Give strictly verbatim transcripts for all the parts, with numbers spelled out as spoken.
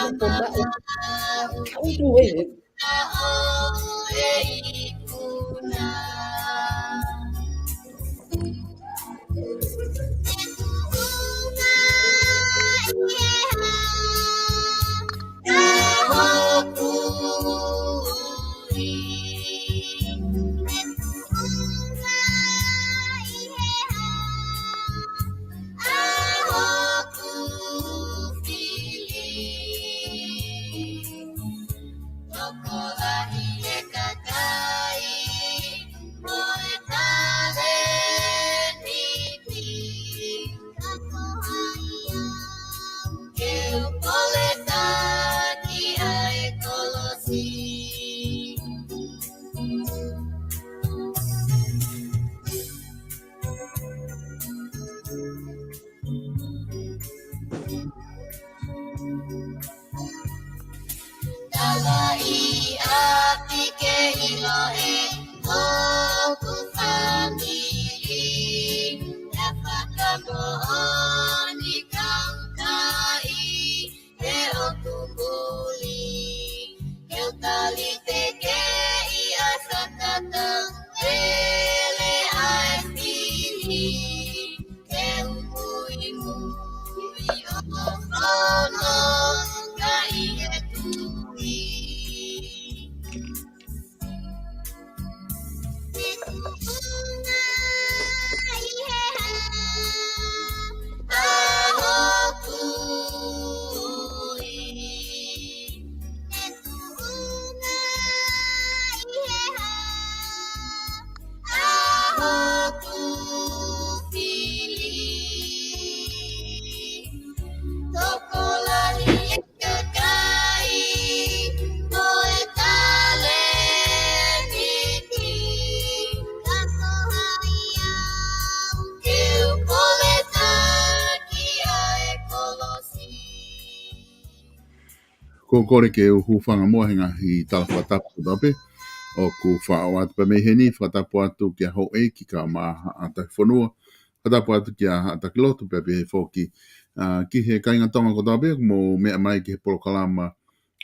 Ko maʻu. Ka utu e he. Talaʻi ʻapi ke ʻilo ʻe hoku fāmili, ʻa fakamoʻoni kautaʻi ʻe ʻoku muli. Ke u taliteke ʻi ʻa sakata vele ʻa e fili. Ke u muimui ʻo fono ka ʻi he tui. Ko e kole ke u hūfanga muʻa he ngaahi tala fakatapu kotoa pē ʻoku faʻo atu pē mei heni, fakatapu atu kia houʻeiki kae ʻumaʻā haʻa taki fonua, fakatapu atu kia haʻa taki lotu pea pehē foki, ā, ki he kāinga Tonga kotoa pē ʻoku mou meʻa mai ki he polokalama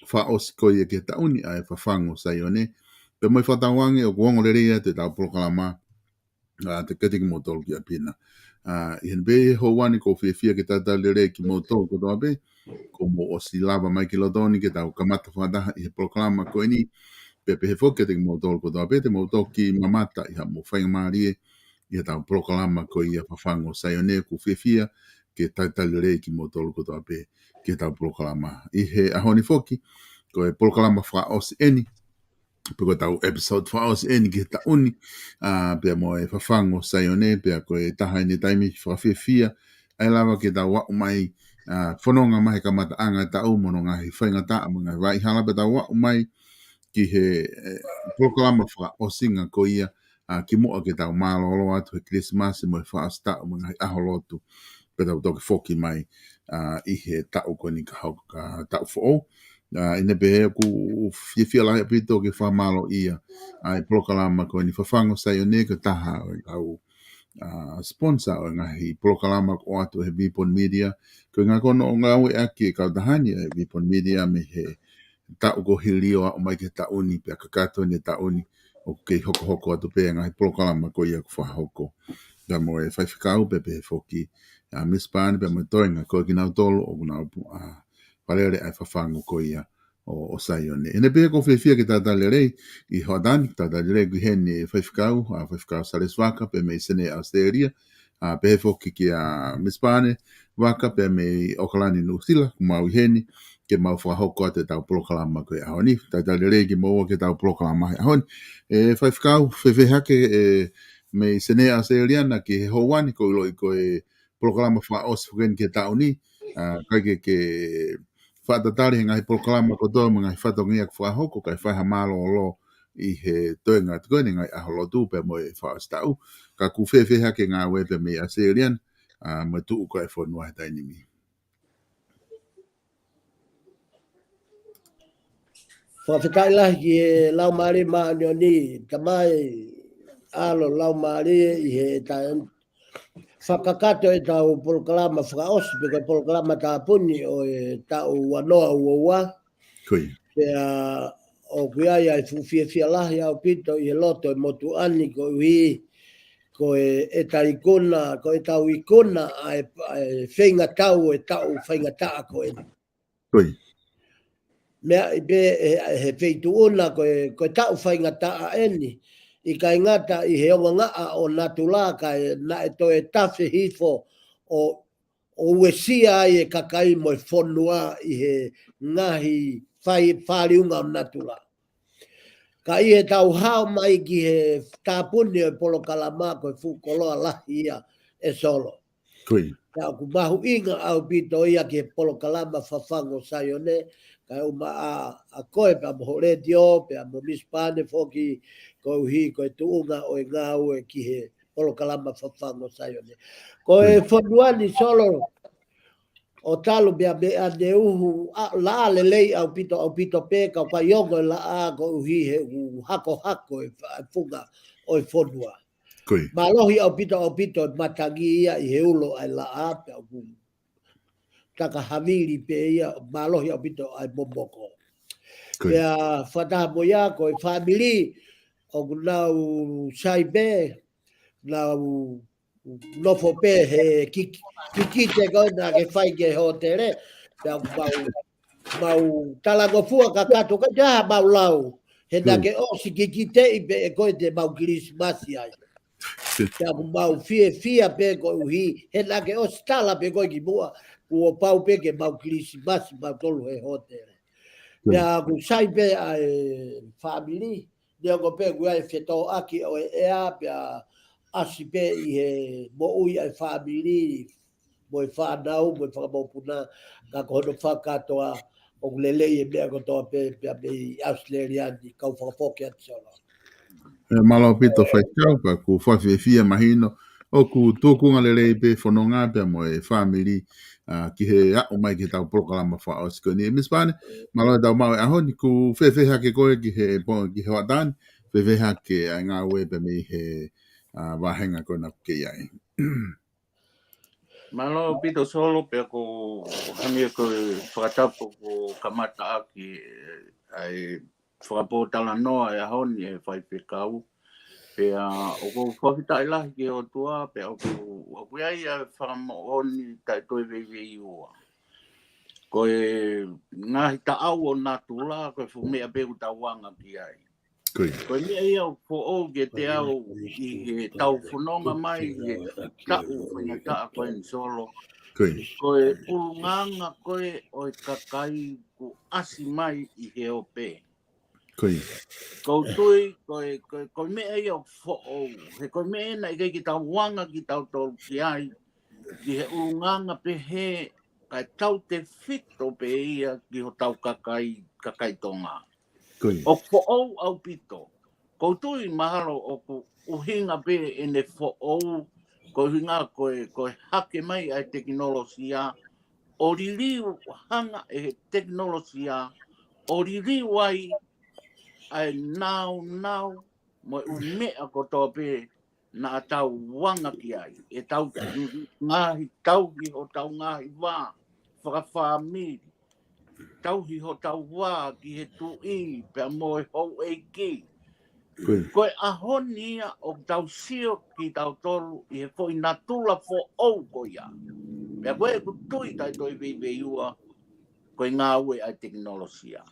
fakaʻosi ko ia ki he taʻu ni ʻa e Fafangu ʻo Saione. Pea mo e fakatauange ʻoku ongo lelei atu ʻetau polokalama, ā, te u kole kimoutolu ki ʻapi na. Ā, ʻi heʻene pē houa ni ʻoku ou fiefia ke talitali lelei kimoutolu kotoa pē kuo mou ʻosi lava mai ki loto ni ke tau kamata fakataha ʻi he polokalama ko eni. Pea pehē foki kiate kimoutolu kotoa pē te mou toki mamata ʻi haʻamou faingamālie ʻi heʻetau polokalama ko ia Fafangu ʻo Saione. ʻOku ou fiefia ke talitali lelei kimoutolu kotoa pē ki heʻetau polokalama. ʻI he ʻaho ni foki, ko e polokalama fakaʻosi eni, pe ko ʻetau episode fakaʻosi eni ki he taʻu ni, ā, pea mo e Fafangu ʻo Saione, pea ko e taha eni e taimi fakafiefia, ʻa e lava ke tau aʻu mai, ā, fononga mai he kamataʻanga e taʻu mo hono ngaahi faingataʻa mo e ngaahi vaʻa hala pea tau aʻu mai ki he, ē, polokalama fakaʻosinga ko ia, ā, kimuʻa ke tau mālōlō atu he Kilisimasi mo e fakaʻosi taʻu mo e ngaahi ʻaho lotu. Pea tau toki foki mai, ā, ʻi he taʻu ko eni ka hoko, ka taʻu foʻou. Ā, ʻi heʻene pehē ʻoku ou fiefia lahi ʻaupito ke fakamālōʻia ʻa e polokalama ko eni Fafangu ʻo Saione, ko e taha ʻo e kau, ā, sponsor ʻo e ngaahi polokalama ʻoku ʻoatu ʻe he Vipon Media. Ko e ʻuhinga ko hono ngāueʻaki e kautaha ni ʻa e Vipon Media mei he taʻu kuo hili ʻo aʻu mai ki he taʻu ni, pea kakato eni e taʻu ni, ʻoku kei hokohoko atu pē e ngaahi polokalama ko ia ʻoku fakahoko. Pea mo e faifekau pea pehē foki, ā, Miss Pane pea mo e toenga ko kinautolu ʻoku nau pu-, ā, fakalele ʻa e Fafangu ko ia ʻo, ʻo Saione. ʻI heʻene pehē ʻoku ou fiefia ke talitali lelei ʻi hoʻatā ni, talitali lelei ki heni e faifekau, ā, Faifekau Salesi Vaka pea mei Senē, ʻAositelēlia, ā, pehē foki kia Miss Pane Vaka pea mei ʻOkalani, Nuʻusila, ʻoku mau ʻi heni ke mau fakahoko atu ʻetau polokalama ko e ʻaho ni. Talitali lelei kimoua ki heʻetau polokalama he ʻaho ni. ʻE faifekau, fēfē hake, ē, mei Senē, ʻAositelēlia, naʻa ke ʻi he houa ni? ʻOku ou ʻiloʻi ko e polokalama fakaʻosi foki eni ki he taʻu ni, ā, ʻikai ke, ke fakatatali he ngaahi polokalama kotoa mo e ngaahi fatongia ʻoku fakahoko, kae fai ha mālōlō ʻi he toenga atu ko eni e ngaahi ʻaho lotu pea mo e fakaʻosi taʻu. Ka ʻoku fēfē hake e ngāue pea mei ʻAositelēlia, ā, mo e tuʻu ko ē e fonua he taimi ni? Fakafetaʻi lahi ki he Laumālie Māʻoniʻoni, Tamai, ʻAlo, Laumālie, ʻi he taimi fakakakato ʻetau polokalama fakaʻosi, pe ko e polokalama tāpuni ʻo e taʻu ua noa ua ua. Ko ia. Pea ʻoku ʻi ai ʻa e fuʻu fiefia lahi ʻaupito ʻi he loto ʻo e motuʻa ni koeʻuhi ko e, ʻetau ikuna, ko ʻetau ikuna ʻa e, ʻa e feingatau ʻo e taʻu faingataʻa ko eni. Ko ia. Meaʻi pē ʻe, ʻe he feituʻu na ko e, ko e taʻu faingataʻa eni, ʻikai ngata ʻi he ongangaʻa ʻo natula kae naʻe toe tafe hifo ʻo, ʻo uesia ai e kakai mo e fonua ʻi he ngaahi fai, fāliunga ʻo natula. Ka ʻi heʻetau hao mai ki he tāpuni ʻo e polokalama ko e fuʻu koloa lahi ia ʻe Solo. Ko ia. Pea ʻoku mahuʻinga ʻaupito ia ki he polokalama Fafangu ʻo Saione, kae ʻumaʻā ʻa koe pea mo ho letiō, pea mo Miss Pane foki koeʻuhi ko e tuʻunga ʻo e ngāue ki he polokalama Fafangu ʻo Saione. Ko e, ko ia, fonua ni Solo, ʻo talu pea mo ʻaneuhu, ʻa, laʻā lelei ʻaupito, ʻaupito pē, ka ʻoku ʻikai ongo e laʻā koeʻuhi he ʻoku hakohako e fa-, funga ʻo e fonua. Ko ia. Mālohi ʻaupito, ʻaupito e matangi ia ʻi he ulo ʻa e laʻā pea ʻoku taka havili pē ia, mālohi ʻaupito ʻa e momoko. Ko ia. Pea fakataha mo ia ko e fāmili ʻoku nau sai pē, nau nofo pē he ki-, kikite ko ē naʻa ke fai ki he hōtele, pea mau, mau talangofua kakato ka ʻikai ha mau lau. He naʻa, hmm, ke ʻosi kikiteʻi pē ʻe koe te mau Kilisimasi ai. Pea ʻoku mau fiefia pē koeʻuhi, he naʻa ke ʻosi tala pē koe kimuʻa, kuo pau pē ke mau Kilisimasi mautolu he hōtele. Pea ʻoku sai pē ʻa e fāmili, neongo pē ʻoku ʻi ai e fetōʻaki ʻo e ʻea, pea ʻasi pē ʻi he moʻui ʻa e fāmili, mo e fānau, mo e fakamokopuna, ka ko hono fakakātoa, ʻoku lelei e meʻa kotoa pē, pea mei ʻAositelēlia ni, kau fakafoki atu Solo. ʻE, mālō ʻaupito Faifekau, pea ʻoku fakafiefia mahino, ʻoku tuʻunga lelei pē fononga pea mo e fāmili, ʻa, ki he aʻu mai ki heʻetau polokalama fakaʻosi ko eni. Miss Pane, mālō e tau maʻu e ʻaho ni, ʻoku fēfē hake koe ki he po-, ki he hoʻatā ni, fēfē hake ʻa e ngāue pea mei he, ʻa, vāhenga ko ena ʻoku ke ʻi ai. Mālō ʻaupito Solo, pea ʻoku hangē ko e fakatapu kuo kamata ʻaki, ʻa e fakapōtalanoa e ʻaho ni ʻe Faifekau. Pea ʻoku ou fakafetaʻi lahi ki he ʻOtua, pea ʻoku, ʻoku ʻi ai ʻa e fakamoʻoni taʻe toe veiveiua. Ko e ngaahi taʻau ʻo natula, ko e fuʻu meʻa pē ʻoku tau anga ki ai. Ko ia. Ko e meʻa ia ʻoku foʻou kiate au ʻi heʻetau fononga mai he taʻu faingataʻa ko eni Solo. Ko ia. Ko e ʻulungaanga ko ē ʻo e kakai kuo ʻasi mai ʻi he ope. Ko ia. ʻOku ou tui, ko e, ko e, ko e meʻa ia ʻoku foʻou. He ko e meʻa ena ʻikai ke tau anga kitautolu ki ai, ki he ʻulungaanga pehē, kae tautefito pē ia ki hotau kakai, kakai Tonga. Ko ia. ʻOku foʻou ʻaupito. ʻOku ou tui mahalo ʻoku ʻuhinga pē ʻene foʻou, ko e ʻuhinga ko e, ko e hake mai ʻa e tekinolosia, ʻo liliu hanga ʻe he tekinolosia, ʻo liliu ai ʻa e naunau, mo e ʻū meʻa kotoa pē naʻa tau anga ki ai, ʻetau ngaahi tauhi hotau ngaahi vā fakafāmili, tauhi hotau vā ki he tuʻi pea mo e houʻeiki. Ko ia. Ko e ʻaho ni ia ʻoku tau sio kitautolu ʻi he foʻi natula foʻou ko ia. Pea ko e ʻeku tui taʻe toe veiveiua, ko e ngāue ʻa e tekinolosia.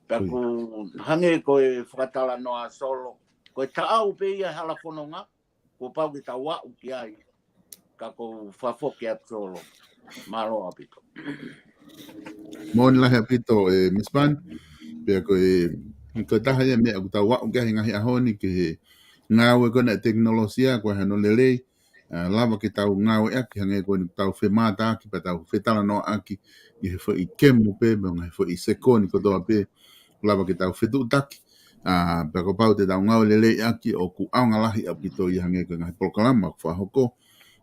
Pea, ko ia, ʻoku hangē ko e fakatalanoa Solo, ko e taʻau pē ia e hala fononga, kuo pau ke tau aʻu ki ai, ka ʻoku ou fakafoki atu Solo. Mālō ʻaupito. Moʻoni lahi ʻaupito, ʻe Miss Pane, pea ko e, ko e taha ia e meʻa ʻoku tau aʻu ki ai he ngaahi ʻaho ni ki he ngāue ko ena e tekinolosia, ko e hā hono lelei, ʻa, lava ke tau ngāueʻaki hangē ko eni ʻoku tau femātaaki pea tau fetalanoaʻaki ʻi he foʻi kemo pē, mo e ngaahi foʻi sekoni kotoa pē, lava ke tau fetuʻutaki. ʻA, pea kuo pau te tau ngāue leleiʻaki ʻoku ʻaonga lahi ʻaupito ia hangē ko e ngaahi polokalama ʻoku fakahoko.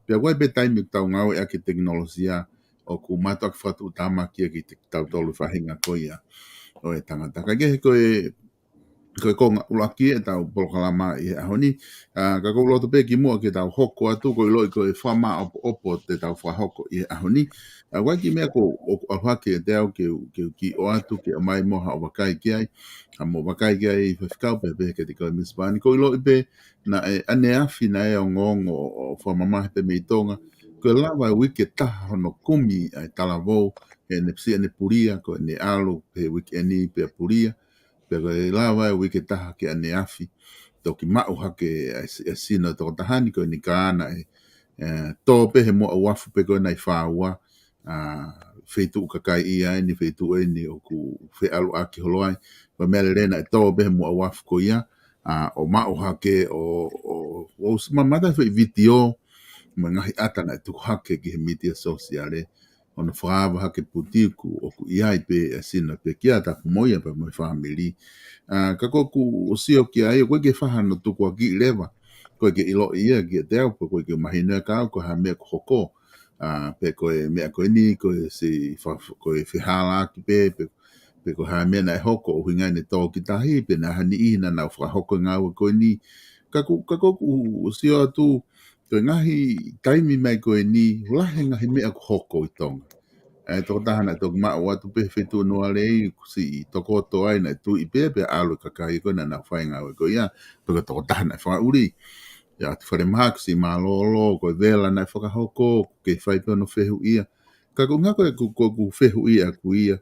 Pea ʻoku ʻi ai pē taimi ʻoku tau ngāueʻaki e tekinolosia ʻoku mātuʻaki fakatuʻutāmaki ia kitautolu faʻahinga ko ia ʻo e tangata. Kae kehe ko e ko e konga ʻuluaki ʻetau polokalama ʻi he ʻaho ni. ʻA, ka ʻoku ou loto pē kimuʻa ke tau hoko atu, ʻoku ou ʻiloʻi ko e fakamāʻopoʻopo te tau fakahoko ʻi he ʻaho ni. ʻA, ʻoku ʻi ai e kiʻi meʻa ko ē ʻoku ʻalu hake ʻiate au ke u, ke u kiʻi ʻoatu, ke ʻomai mo haʻo vakai ki ai. Haʻamo vakai ki ai Faifekau pea pehē kiate koe Misi Pani. ʻOku ou ʻiloʻi pē naʻe ʻaneafi naʻe ongoongo ʻo, ʻo fakamamahi pē mei Tonga. Ko e lava e uike ʻe taha hono kumi ʻa e talavou, heʻene pisi ʻene pulia, ko ʻene ʻalu pē he uike ni pea pulia. Pea ko e lava e uike ʻe taha ke ʻaneafi. Toki maʻu hake ʻa e si-, ʻa e sino ʻo e tokotaha ni ko eni ka naʻe, ē, tō pē he muʻa uafu pē ko ē naʻe fāua, ʻa, feituʻu kakai ia eni, feituʻu eni ʻoku feʻaluʻaki holo ai. Ko e meʻa lelei naʻe tō pē he muʻa uafu ko ia, ʻa, ʻo maʻu hake ʻo, ʻo, ʻo s-, mamata he foʻi vitiō, mo e ngaahi ʻata naʻe tuku hake ki he mītia sōsiale, ʻo ne fakaava hake putiku ʻoku ʻi ai pē ʻa e sino ʻo e pekia, tapu mo ia pea mo e fāmili. ʻA, ka ko ʻeku sio ki ai, ʻoku ʻikai ke faʻa hano tukuakiʻi leva. ʻOku ʻikai ke ʻiloʻi ia kiate au, pea ʻoku ʻikai ke mahino ia kia au ko e hā e meʻa ʻoku hoko. ʻA, pe ko e meʻa ko eni, ko e si fa-, ko e fehālaaki pē, pe, pe ko e hā e meʻa naʻe hoko ʻo ʻuhinga ʻene tō ki tahi, pe naʻe ʻi ai ha niʻihi naʻa nau fakahoko e ngāue ko eni. Ka ʻoku, ka ko ʻeku sio atu, ko e ngaahi taimi mai ko eni, lahi e ngaahi meʻa ʻoku hoko ʻi Tonga. ʻA e tokotaha naʻe toki maʻu atu pē he feituʻu Nualei, kuo siʻi tokoto ai naʻe tuʻi pē, pea ʻalu e kakai ko ē naʻa nau fai e ngāue ko ia, pe ko e tokotaha naʻe fakaʻuli. ʻI he ʻapi falemahaki siʻi mālōlō, ko e vela naʻe fakahoko, ʻoku kei fai pē hono fehuʻia. Ka ko e ʻuhinga ko ē ʻoku, ʻoku ou fehuʻia ʻaku ia.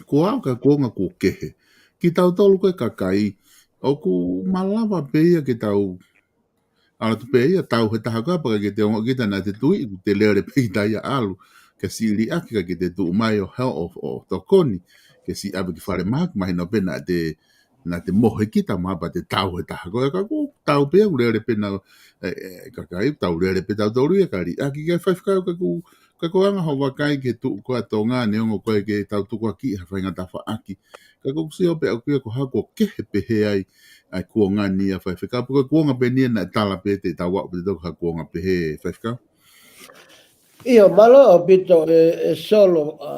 Ko au ka ko e ngaahi kuo kehe. Kitautolu ko e kakai, ʻoku malava pē ia ke tau ʻalu atu pē ia, tau he taha ko ē, pea ʻikai ke te ongoʻi kita naʻa te tuʻi, ʻoku te lele pē kita ia ʻalu, ke siʻi liʻaki, ʻikai ke te tuʻu mai ʻo hao ʻo, ʻo tokoni, ke siʻi ʻave ki falemahaki, mahino pē naʻa te, naʻa te mohe kita mahalo pea te tau he taha ko ē, ka ʻoku tau pē ia, ʻoku lele pē naʻa, ē, ē, kakai, tau lele pē tautolu ia, ka liʻaki ki ai Faifekau ka ʻoku, ka ko e anga hoʻo vakai ki he tuʻu ko ē ʻa Tonga, neongo ʻoku ʻikai ke tau tukuakiʻi ha faingataʻaʻaki. Ka ʻoku ou sio pē ʻaku ia ko e hā kuo kehe pehē ai, ʻa e kuonga ni ʻa Faifekau, pe ko e kuonga pē eni naʻe tala pē te tau aʻu pē te tau ha kuonga pehē Faifekau. ʻIo, mālō ʻaupito ē, ē Solo, ʻa,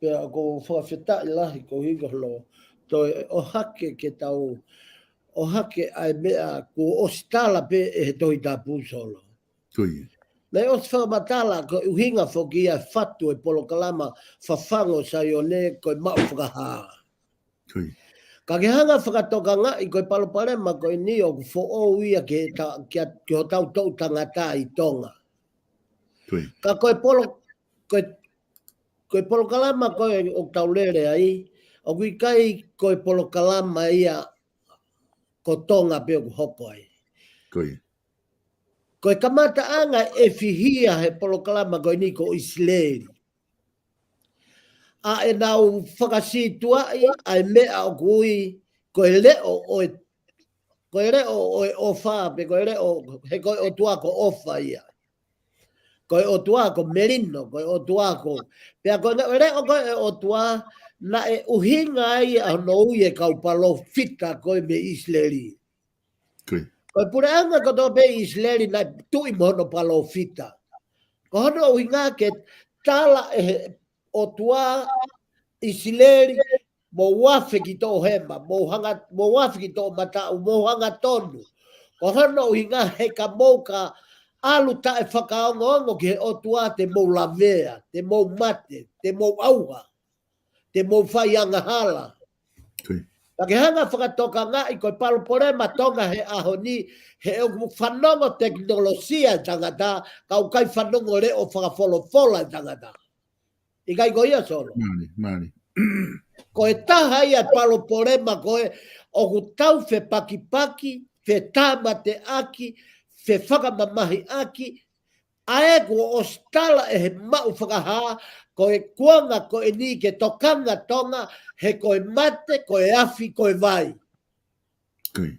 pea ʻoku ou fakafetaʻi lahi koeʻuhi ko hono toe ʻohake ke tau, ʻohake ʻa e meʻa kuo ʻosi tala pē ʻe he Tohi Tapu Solo. Ko ia. Naʻe ʻosi fakamatala ko e ʻuhinga foki ia e fatu e polokalama Fafangu ʻo Saione ko e maʻu fakahā. Ko ia. Ka ke hanga fakatokangaʻi ko e palopalema ko eni ʻoku foʻou ia ke ta-, kia, ki hotau toʻu tangata ʻi Tonga. Ko ia. Ka ko e polo-, ko e, ko e polokalama ko ē ʻoku tau lele ai, ʻoku ʻikai ko e polokalama ia ko Tonga pē ʻoku hoko ai. Ko ia. Ko e kamataʻanga ʻe fihia he polokalama ko eni ko ʻIsileli. ʻA ʻenau fakasītuʻaʻi ʻa e meʻa ʻoku ui ko e leʻo ʻo e, ko e leʻo ʻo e ʻofa, pe ko e leʻo, he ko e ʻOtua ko ʻOfa ia. Ko e ʻOtua ko Melino, ko e ʻOtua ko. Pea ko e leʻo ko e ʻOtua, naʻe ʻuhinga ai ʻa hono ui e kau palōfita ko ē mei ʻIsileli. Ko ia. Ko e puleʻanga kotoa pē ʻi ʻIsileli naʻe tuʻi mo hono palōfita. Ko hono ʻuhinga ke tala ʻe he ʻOtua ʻIsileli, mou afe ki toʻohema, mou hanga, mou afe ki toʻomataʻu, mou hangatonu. Ko hono ʻuhinga he ka mou ka ʻalu taʻefakaongoongo ki he ʻOtua te mou lavea, te mou mate, te mou ʻauha, te mou fai angahala. Ko ia. Ka ke hanga fakatokangaʻi ko e palopalema Tonga he ʻaho ni, he ʻoku fanongo tekinolosia e tangata, ka ʻoku ʻikai fanongo leʻo fakafolofola e tangata. ʻIkai ko ia Solo? Mālie, mālie. Ko e taha ia e palopalema ko ē ʻoku tau fepakipaki, fetāmateʻaki, fefakamamahiʻaki, ʻa ē kuo ʻosi tala ʻe he maʻu fakahā, ko e kuonga ko eni ke tokanga Tonga, he ko e mate, ko e afi, ko e vai. Ko ia.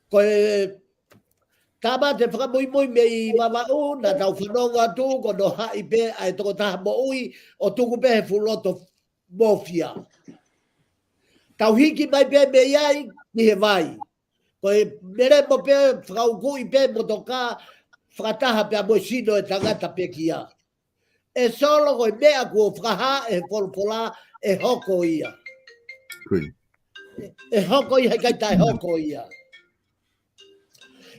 Ko e tāmate fakamuimui mei Vavaʻu, naʻa tau fanongo atu, ko hono haʻi pē ʻa e tokotaha moʻui, ʻo tuku pē he fuʻu loto mofia. Tau hiki mai pē mei ai, ki he vai. Ko e melemo pē, fakaukuʻi pē motokā, fakataha pē mo e sino e tangata pekia. ʻE Solo ko e meʻa kuo fakahā ʻe he folofola ʻe hoko ia. Ko ia. ʻE hoko ia, he ʻikai taʻe hoko ia.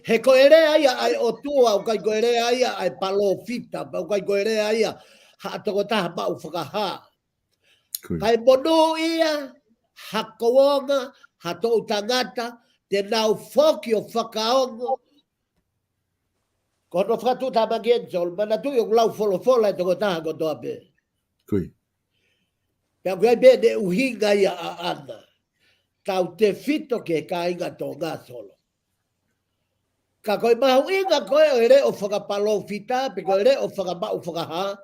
He ko e lea ia ʻa e ʻOtua, ʻoku ʻikai ko e lea ia ʻa e palōfita, pea ʻoku ʻikai ko e lea ia ha tokotaha maʻu fakahā. Ka e monūʻia ha kuonga, ha toʻu tangata, te nau foki ʻo fakaongo. Ko hono fakatuʻutāmaki eni Solo, manatuʻi ʻoku lau folofola e tokotaha kotoa pē. Pea ʻoku ʻi ai pē ʻene ʻuhinga ia ʻaʻana. Tautefito ki he kāinga Tonga Solo. Ka ko e mahuʻinga ko ē ʻo e leʻo fakapalōfita, pe ko e leʻo fakamaʻu fakahā,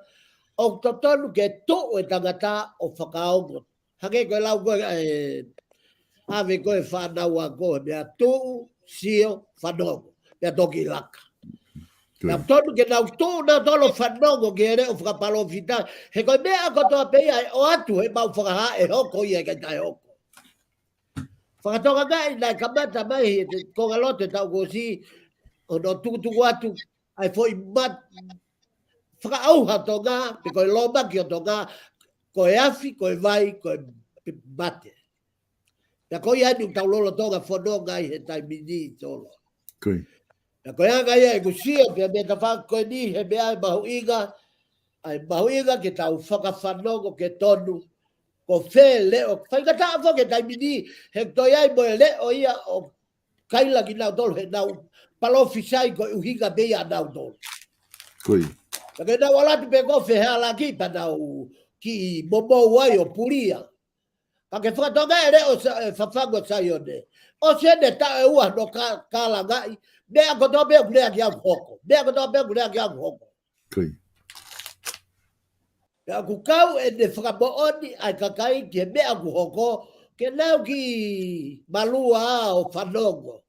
ʻoku totonu ke tuʻu e tangata ʻo fakaongo. Hangē ko e lau ko ē, ʻave ko ē fānau ako, he meʻa tuʻu, sio, fanongo. Pea toki laka. Pea totonu ke nau tuʻu nautolu ʻo fanongo ki he leʻo fakapalōfita, he ko e meʻa kotoa pē ia ʻe ʻoatu he maʻu fakahā ʻe hoko ia, ʻikai taʻe hoko. Fakatokangaʻi naʻe kamata mai he te konga lotu e taʻu kuo ʻosi, ʻo nau tukutuku atu ʻa e foʻi mat-, fakaʻauha Tonga, pe ko e lōmaki ʻo Tonga, ko e afi, ko e vai, ko e mate. Pea ko ia eni ʻoku tau lolotonga fononga ai he taimi ni Solo. Pea ko e anga ia ʻeku sio, pea meʻa tafaʻaki ko eni he meʻa ʻe mahuʻinga, ʻa e mahuʻinga ke tau fakafanongo ke tonu, ko fē leʻo, faingataʻa foki he taimi ni, he ʻoku toe ʻi ai mo e leʻo ia ʻoku kaila kinautolu he nau palōfisai ko e ʻuhinga pē ia ʻanautolu. Ka ke nau ʻalu atu pē ko fehālaaki pea nau kiʻi momou ai ʻo pulia. Ka ke fakatokangaʻi e leʻo Sa-, e fafangu ʻo Saione. ʻOsi ʻene taʻu ʻe ua hono ka-, kalangaʻi, meʻa kotoa pē ʻoku lea ki ai ʻoku hoko. Meʻa kotoa pē ʻoku lea ki ai ʻoku hoko. Pea ʻoku kau ʻene fakamoʻoni ʻa e kakai ki he meʻa ʻoku hoko, ke nau kiʻi malua ʻo fanongo.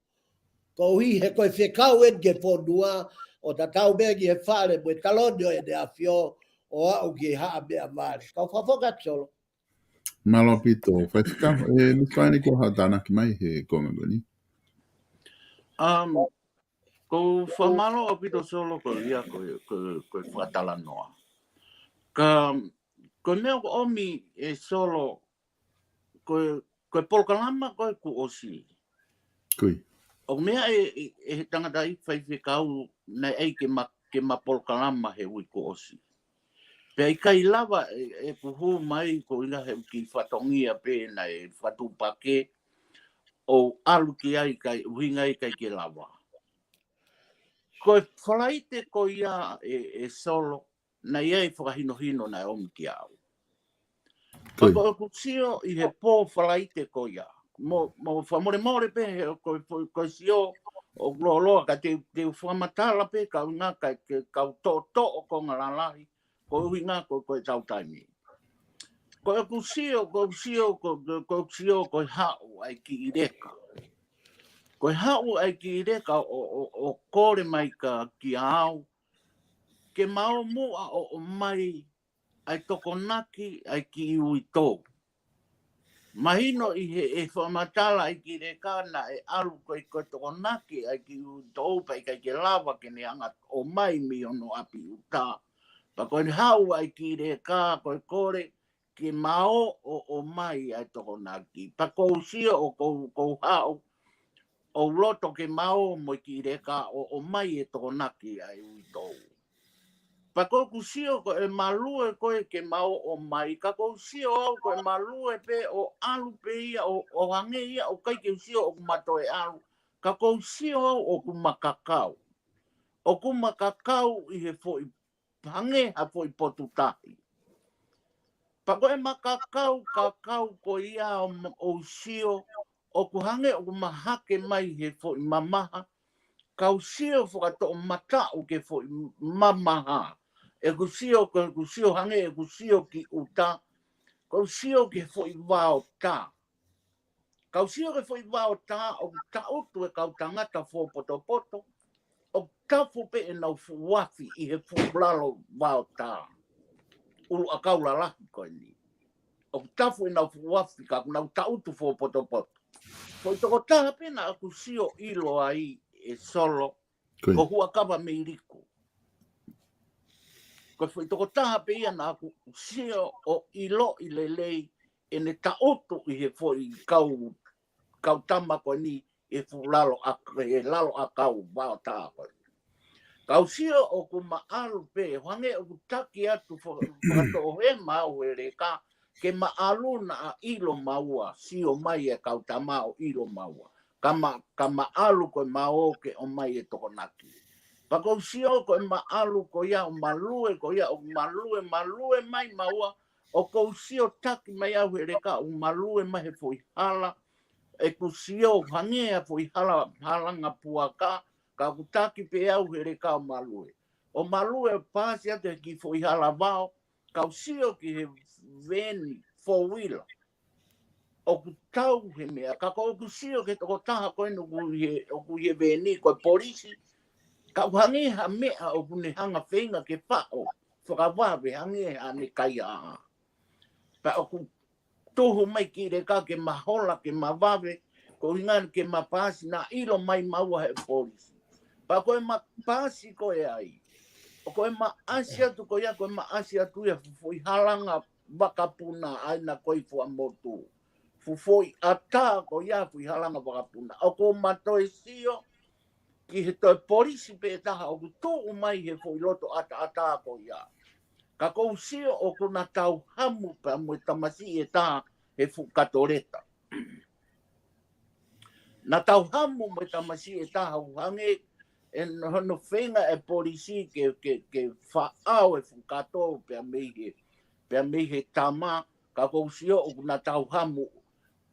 Koeʻuhi he ko e fekau eni ki he fonua, ʻo tatau pē ki he fale mo e taloni ʻo ʻEne ʻAfio, ʻo aʻu ki he haʻa meʻavale. Kau fakafoki atu Solo. Mālō ʻaupito, Faifekau, ʻe, Misi Paini, ko haʻo tānaki mai he konga ko eni. Um, ko fakamālō ʻaupito Solo ko ia ko, ko, ko e fakatalanoa. Ka, ko e meʻa ʻoku ʻomi ʻe Solo, ko, ko e polokalama ko ē kuo ʻosi. ʻOku meʻa ʻe, ʻe, ʻe he tangataʻeiki faifekau naʻe ʻai ke ma, ke ma polokalama he uike kuo ʻosi. Pea ʻikai lava ʻe, ʻeku hū mai ko ina he ʻoku kiʻi fatongia pē naʻe fakatupakē ʻo ʻalu ki ai kae ʻuhinga ʻikai ke lava. Ko e Falaite ko ia ʻe, ʻe Solo, naʻe ʻi ai e fakahinohino naʻe ʻomi kia au. Ka ko ʻeku sio ʻi he pō Falaite ko ia. Mo, mo fakamolemole pē he ko, ko, ko e sio ʻoku lōloa ka te, te u fakamatala pē ka ʻuhinga ka, ke, kau toʻotoʻo konga lalahi, ko e ʻuhinga ko, ko e tau taimi. Ko ʻeku sio, ko ʻeku sio, ko, ko, ko ʻeku sio ko e haʻu ʻa e kiʻi leka. Ko e haʻu ʻa e kiʻi leka ʻo, ʻo, ʻo kole mai ka kia au, ke ma ō muʻa ʻo, ʻomai ʻa e tokonaki ʻa e kiʻi uitou. Mahino ʻi he, ʻe fakamatala ʻa e kiʻi leka naʻe ʻalu ko e, ko e tokonaki ʻa e kiʻi uitou pea ʻikai ke lava ke ne hanga ʻo ʻomai mei hono ʻapi ʻuta. Pea ko ʻene haʻu ʻa e kiʻi leka ko e kole ke ma ō ʻo, ʻomai ʻa e tokonaki. Pea ʻoku ou sio ʻoku ou, ʻoku ou haʻu, ʻoku ou loto ke ma ō mo e kiʻi leka ʻo, ʻomai e tokonaki ʻa e uitou. Pea ko ʻeku sio ko e malue ko ē ke ma ō ʻomai, ka ʻoku ou sio au ko e malue pē ʻo ʻalu pē ia ʻo, ʻo hangē ia ʻoku ʻikai ke u sio ʻoku ma toe ʻalu, ka ʻoku ou sio au ʻoku ma kakau. ʻOku ma kakau ʻi he foʻi hangē ha foʻi potu tahi. Pea ko e ma kakau, kakau ko ia ʻo ma, ʻo sio, ʻoku hangē ʻoku ma hake mai he foʻi mamaha, kau sio fakatoʻomataʻu ki he foʻi mamaha. ʻEku sio, ko ʻeku sio hangē, ʻeku sio ki ʻuta, kau sio ki he foʻi vao tā. Kau sio ki he foʻi vao tā, ʻoku taʻutu e kau tangata fuopotopoto, ʻoku tafu pē ʻenau fuʻu afi ʻi he fuʻu lalo vao tā. ʻUluʻakau lalahi ko eni. ʻOku tafu ʻenau fuʻu afi ka ʻoku nau taʻutu fuopotopoto. Foʻi tokotaha pē naʻa ku sio ʻilo ai ʻe Solo, ko Huʻakavameiliku. Ko e foʻi tokotaha pē ia naʻa ku sio ʻo ʻiloʻi lelei ʻene taʻutu ʻi he foʻi kau kau tama ko eni ʻi he fuʻu lalo ʻa-, he lalo ʻakau vaotā ko eni. Kau sio ʻoku ma ʻalu pē, hangē ʻoku taki atu fo-, fakatoʻohema au he leka, ke ma ʻalu naʻa ʻilo maua, sio mai e kau tama ʻo ʻilo maua. Ka ma, ka ma ʻalu ko e ma ō ke ʻomai e Tokonaki. Pea kou sio ko e ma ʻalu ko ia ʻo ma lue ko ia ʻo ma lue, ma lue mai maua, ʻoku ou sio taki mai au he leka ʻo ma lue mai he foʻi hala, ʻeku sio hangē ha foʻi hala, halanga puaka, ka ʻoku taki pē au he leka ʻo ma lue. ʻO ma lue paasi atu he kiʻi foʻi hala vao, kau sio ki he veni, four wheeler. ʻOku tau he meʻa, ka ko ʻeku sio ki he tokotaha ko eni ʻoku ʻi he, ʻoku ʻi he veni, ko e polisi, ka ʻoku hangē ha meʻa ʻoku ne hanga feinga ke faʻo, fakavave hangē haʻane kaihaʻa. Pea ʻoku tuhu mai ki leka ke ma hola, ke ma vave, ko hingan ke ma paasi naʻa ʻilo mai maua he polisi. Pea ko e ma paasi ko e ai. ʻO ko e ma ʻasi atu ko ia, ko e ma ʻasi atu ia fuʻu foʻi halanga vakapuna ʻa ia naʻe kei fuʻu motu. Fuʻu foʻi ʻatā ko ia fuʻu foʻi halanga vakapuna. ʻOku ma toe sio, ki he toe polisi pē taha ʻoku tuʻu mai he foʻi loto ʻataʻatā ko ia. Ka kou sio ʻoku na tau hamu pea mo e tamasiʻi ʻe taha he fuʻu katoleta. Na tau hamu mo e tamasiʻi ʻe taha ʻo hangē ʻe hono feinga e polisi ke, ke, ke faʻao e fuʻu kato pea mei he, pea mei he tama, ka kou sio ʻoku na tau hamu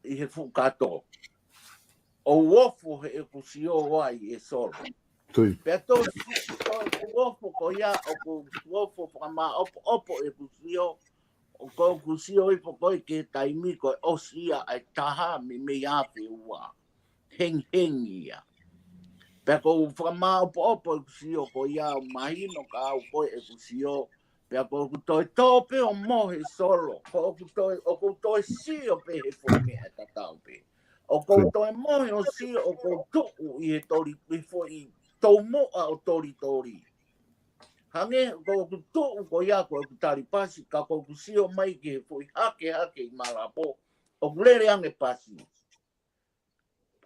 ʻi he fuʻu kato. ʻO ofo he ʻeku sio ai ʻe Solo. Pea tō, tō ʻeku ofo ko ia, ʻoku ofo fakamāʻopoʻopo ʻeku sio, ʻoku ou sio hifo ko ē ki he taimi ko e ʻosi ia ʻa e taha mei, mei afe ua. Hengihengi ia. Pea kou fakamāʻopoʻopo ʻeku sio ko ia ʻo mahino ka au ko ē ʻeku sio, pea kou toe tō pē ʻo mohe Solo, ko ʻoku toe, ʻoku toe sio pē he foʻi meʻa tatau pē. ʻOku toe mohe ʻo sio ʻoku tuʻu ʻi he toli, ʻi he foʻi toumuʻa ʻo tolitoli. Hangē ko ʻeku tuʻu ko ia ko ʻeku tali pasi, ka ko ʻeku sio mai ki he foʻi hakehake ʻi Malapo, ʻoku lele ange pasi.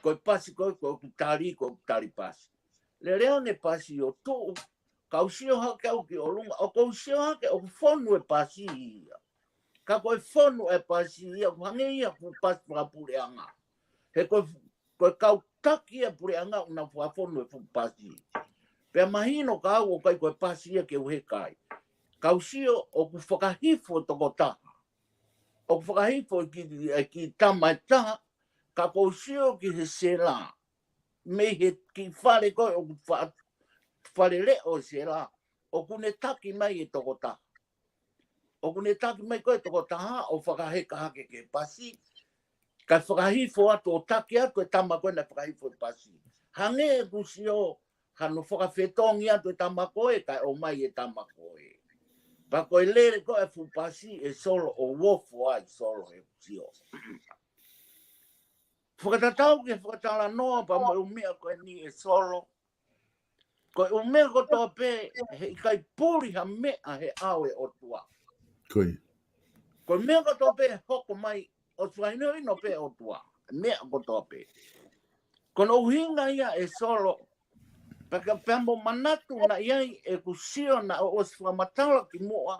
Ko e pasi ko ē, ko ʻeku tali, ko ʻeku tali pasi. Lele ange pasi ʻo tuʻu, kau sio hake au ki ʻolunga, ʻoku ou sio hake ʻoku fonu e pasi ia. Ka ko e fonu e pasi ia, ʻoku hangē ia fuʻu pasi fakapuleʻanga. He ko, ko e kau taki ia puleʻanga ʻoku nau fakafonu e fuʻu pasi. Pea mahino ka au ʻoku ʻikai ko e pasi ia ke u heka ai. Kau sio ʻoku fakahifo e tokotaha. ʻOku fakahifo e kiʻi, e kiʻi tama ʻe taha, ka kou sio ki he sela. Mei he kiʻi fale ko ē ʻoku fa-, fale leʻo e sela, ʻoku ne taki mai e tokotaha. ʻOku ne taki mai ko ē e tokotaha ʻo fakaheka hake ki he pasi, kae fakahifo atu ʻo taki atu e tama ko ē naʻe fakahifo e pasi. Hangē ʻeku sio, hano fakafetongi atu e tama ko ē, kae ʻomai e tama ko ē. Pea ko e lele ko ē fuʻu pasi ʻe Solo ʻo ofo ai Solo ʻeku sio. Fakatatau ki he fakatalanoa pea mo e ʻū meʻa ko eni ʻe Solo. Ko e ʻū meʻa kotoa pē, heʻikai puli ha meʻa he ʻao e ʻOtua. Ko e meʻa kotoa pē hoko mai ʻoku fakahinohino pē ʻOtua. Meʻa kotoa pē. Ko hono ʻuhinga ia ʻe Solo. Pea ka, pea mo manatu naʻe ʻi ai ʻeku sio naʻe ʻosi fakamatala kimuʻa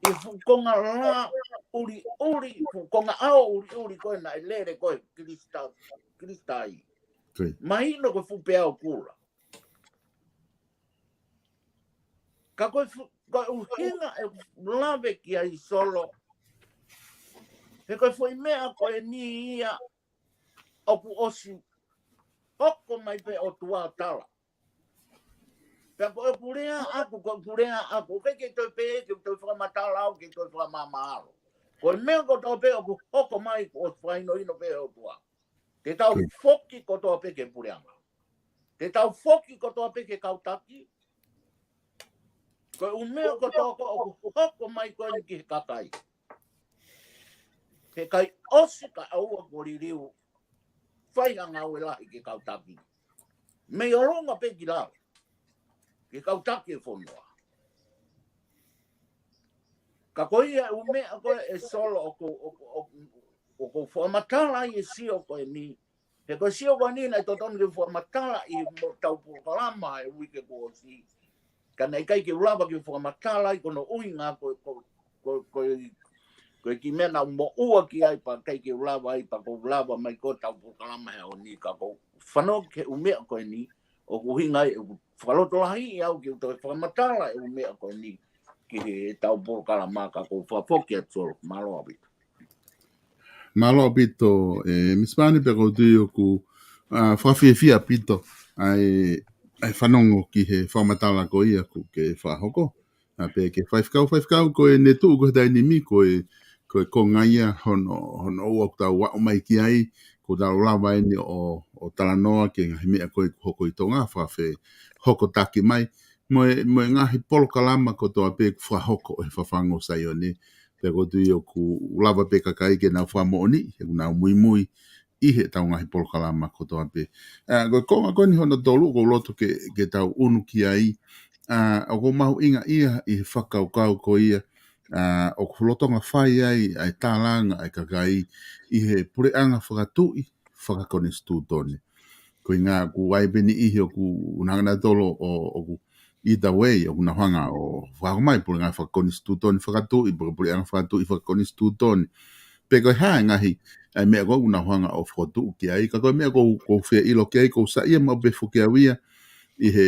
ʻi he fuʻu konga lā ʻuliʻuli, fuʻu konga ʻao ʻuliʻuli ko ē naʻe lele ko ē Kilisita-, Kilisitaia. Mahino ko e fuʻu peau kula. Ka ko e fu-, ko e ʻuhinga ʻeku lave ki ai Solo. He ko e foʻi meʻa ko eni ia ʻoku ʻosi hoko mai pē ʻOtua tala. Pea ko ʻeku lea ʻaku, ko ʻeku lea ʻaku, ʻoku ʻikai ke toe pehē, ke toe fakamatala au, ke toe fakamamaʻo. Ko e meʻa kotoa pē ʻoku hoko mai ʻoku ʻosi fakahinohino pē ʻOtua. Te tau foki kotoa pē ki he puleʻanga. Te tau foki kotoa pē ki he kau taki. Ko e ʻū meʻa kotoa ko ē ʻoku hoko mai ko eni ki he kakai. He ʻikai ʻosi ka ʻoua kuo liliu fai ha ngāue lahi ki he kau taki. Mei ʻolunga pē ki lalo. Ki he kau taki e fonua. Ka ko ia e ʻū meʻa ko ē ʻe Solo ʻoku, ʻoku, ʻoku, ʻoku ou fakamatala ai e sio ko eni. He ko e sio ko eni naʻe totonu ke fakamatala ʻi he mo tau polokalama he uike kuo ʻosi. Ka naʻe ʻikai ke u lava ke fakamatala ʻi ko hono ʻuhinga ko, ko, ko, ko, ko e kiʻi meʻa naʻa ku moʻua ki ai pea ʻikai ke u lava ai pea ko u lava mai ko tau polokalama he ʻaho ni ka ko u fanongo ki he ʻū meʻa ko eni ʻoku ʻuhinga ai ʻeku fakalotolahiʻi au ke u toe fakamatala e ʻū meʻa ko eni ki he tau polokalama ka ko u fakafoki atu Solo. Mālō ʻaupito. Mālō ʻaupito, e, Misi Pane pea ko u tui ʻoku, a, fakafiefia ʻaupito ʻa e, ʻa e fanongo ki he fakamatala ko ia ʻoku ke fakahoko. A pea ki he faifekau, faifekau ko e ne tuʻu ko he taimi ko e, ko e konga ia hono, hono ʻoku tau aʻu mai ki ai, ʻoku tau lava eni ʻo, ʻo talanoa ki he ngaahi meʻa ko ē ʻoku hoko ʻi Tonga, fakafehokotaki mai, mo e, mo e ngaahi polokalama kotoa pē ʻoku fakahoko ʻi he fafangu ʻo Saione, pea ko u tui ʻoku lava pē kakai ke nau fakamoʻoniʻi, he ʻoku nau muimui ʻi he tau ngaahi polokalama kotoa pē. A, ko e konga ko eni hono tolu ʻoku ou loto ke, ke tau ʻunu ki ai, a, ʻoku mahuʻinga ia ʻi he fakakaukau ko ia, a, ʻoku lolotonga fai ai, ʻa e tālanga, ʻa e kakai, ʻi he puleʻanga fakatuʻi, fakakonisitūtone. Ko e ʻuhinga ʻoku ʻi ai pē niʻihi ʻoku nau hanga ʻo tolo ʻo, ʻoku either way, ʻoku nau hanga ʻo fakahoko mai puleʻanga fakakonisitūtone fakatuʻi, pe ko e puleʻanga fakatuʻi fakakonisitūtone. Pe ko e hā e ngaahi, ʻa e meʻa ko ē ʻoku nau hanga ʻo fokotuʻu ki ai, ka ko e meʻa ʻoku ou, ʻoku ou fie ʻilo ki ai, ʻoku ou saiʻia maʻu pē foki au ia, ʻi he,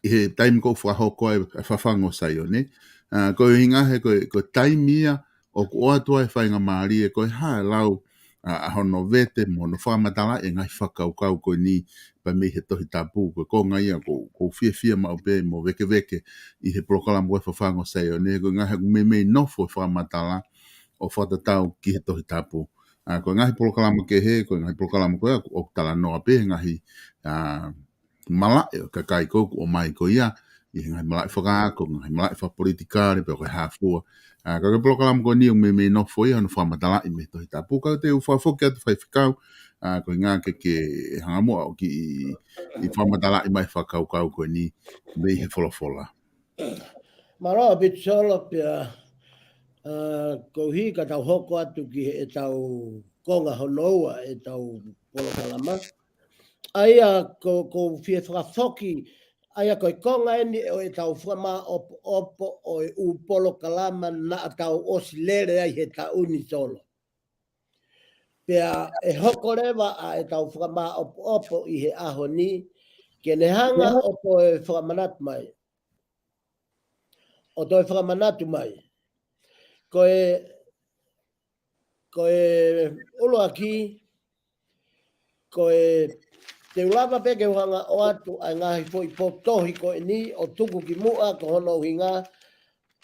ʻi he taimi ʻoku fakahoko ai e fafangu ʻo Saione. A, ko e ʻuhinga he ko e, ko e taimi ia ʻoku ʻoatu ai e faingamālie ko e hā e lau, a, ʻa hono vete mo hono fakamatala e ngaahi fakakaukau ko eni pea mei he Tohi Tapu, ko e konga ia ʻoku, ʻoku ou fiefia maʻu pē mo vēkeveke ʻi he polokalama ko e fafangu ʻo Saione, ko e ʻuhinga he ʻoku meimei nofo e fakamatala ʻo fakatatau ki he Tohi Tapu. A, ko e ngaahi polokalama kehe, ko e ngaahi polokalama ko ia ʻoku, ʻoku talanoa pē he ngaahi, a, malaʻe ʻo e kakai ko ē ʻoku ʻomai ko ia, ʻi he ngaahi malaʻe fakaako, ngaahi malaʻe fakapolitikale, pe ko e hā fua. A, ka ko e polokalama ko eni ʻoku meimei nofo ia hono fakamatalaʻi mei he Tohi Tapu, ka te u fakafoki atu faifekau, a, ko e ʻuhinga ke, ke hanga muʻa ʻo kiʻi, ʻi fakamatalaʻi mai fakakaukau ko eni mei he folofola. Mālō ʻaupito Solo pea, a, koeʻuhi ka tau hoko atu ki he ʻetau konga hono ua ʻetau polokalama. ʻA ia ko, ʻoku ou fie fakafoki, ʻa ia ko e konga eni ʻo ʻetau fakamāʻopoʻopo ʻo e ʻū polokalama naʻa tau ʻosi lele ai he taʻu ni Solo. Pea ʻe hoko leva ʻa ʻetau fakamāʻopoʻopo ʻi he ʻaho ni, ke ne hanga ʻo toe fakamanatu mai. ʻO toe fakamanatu mai. Ko e, ko e ʻuluaki, ko e te u lava pē ke u hanga ʻo ʻoatu ʻa e ngaahi foʻi potohi ko eni ʻo tuku ki muʻa ko hono ʻuhinga,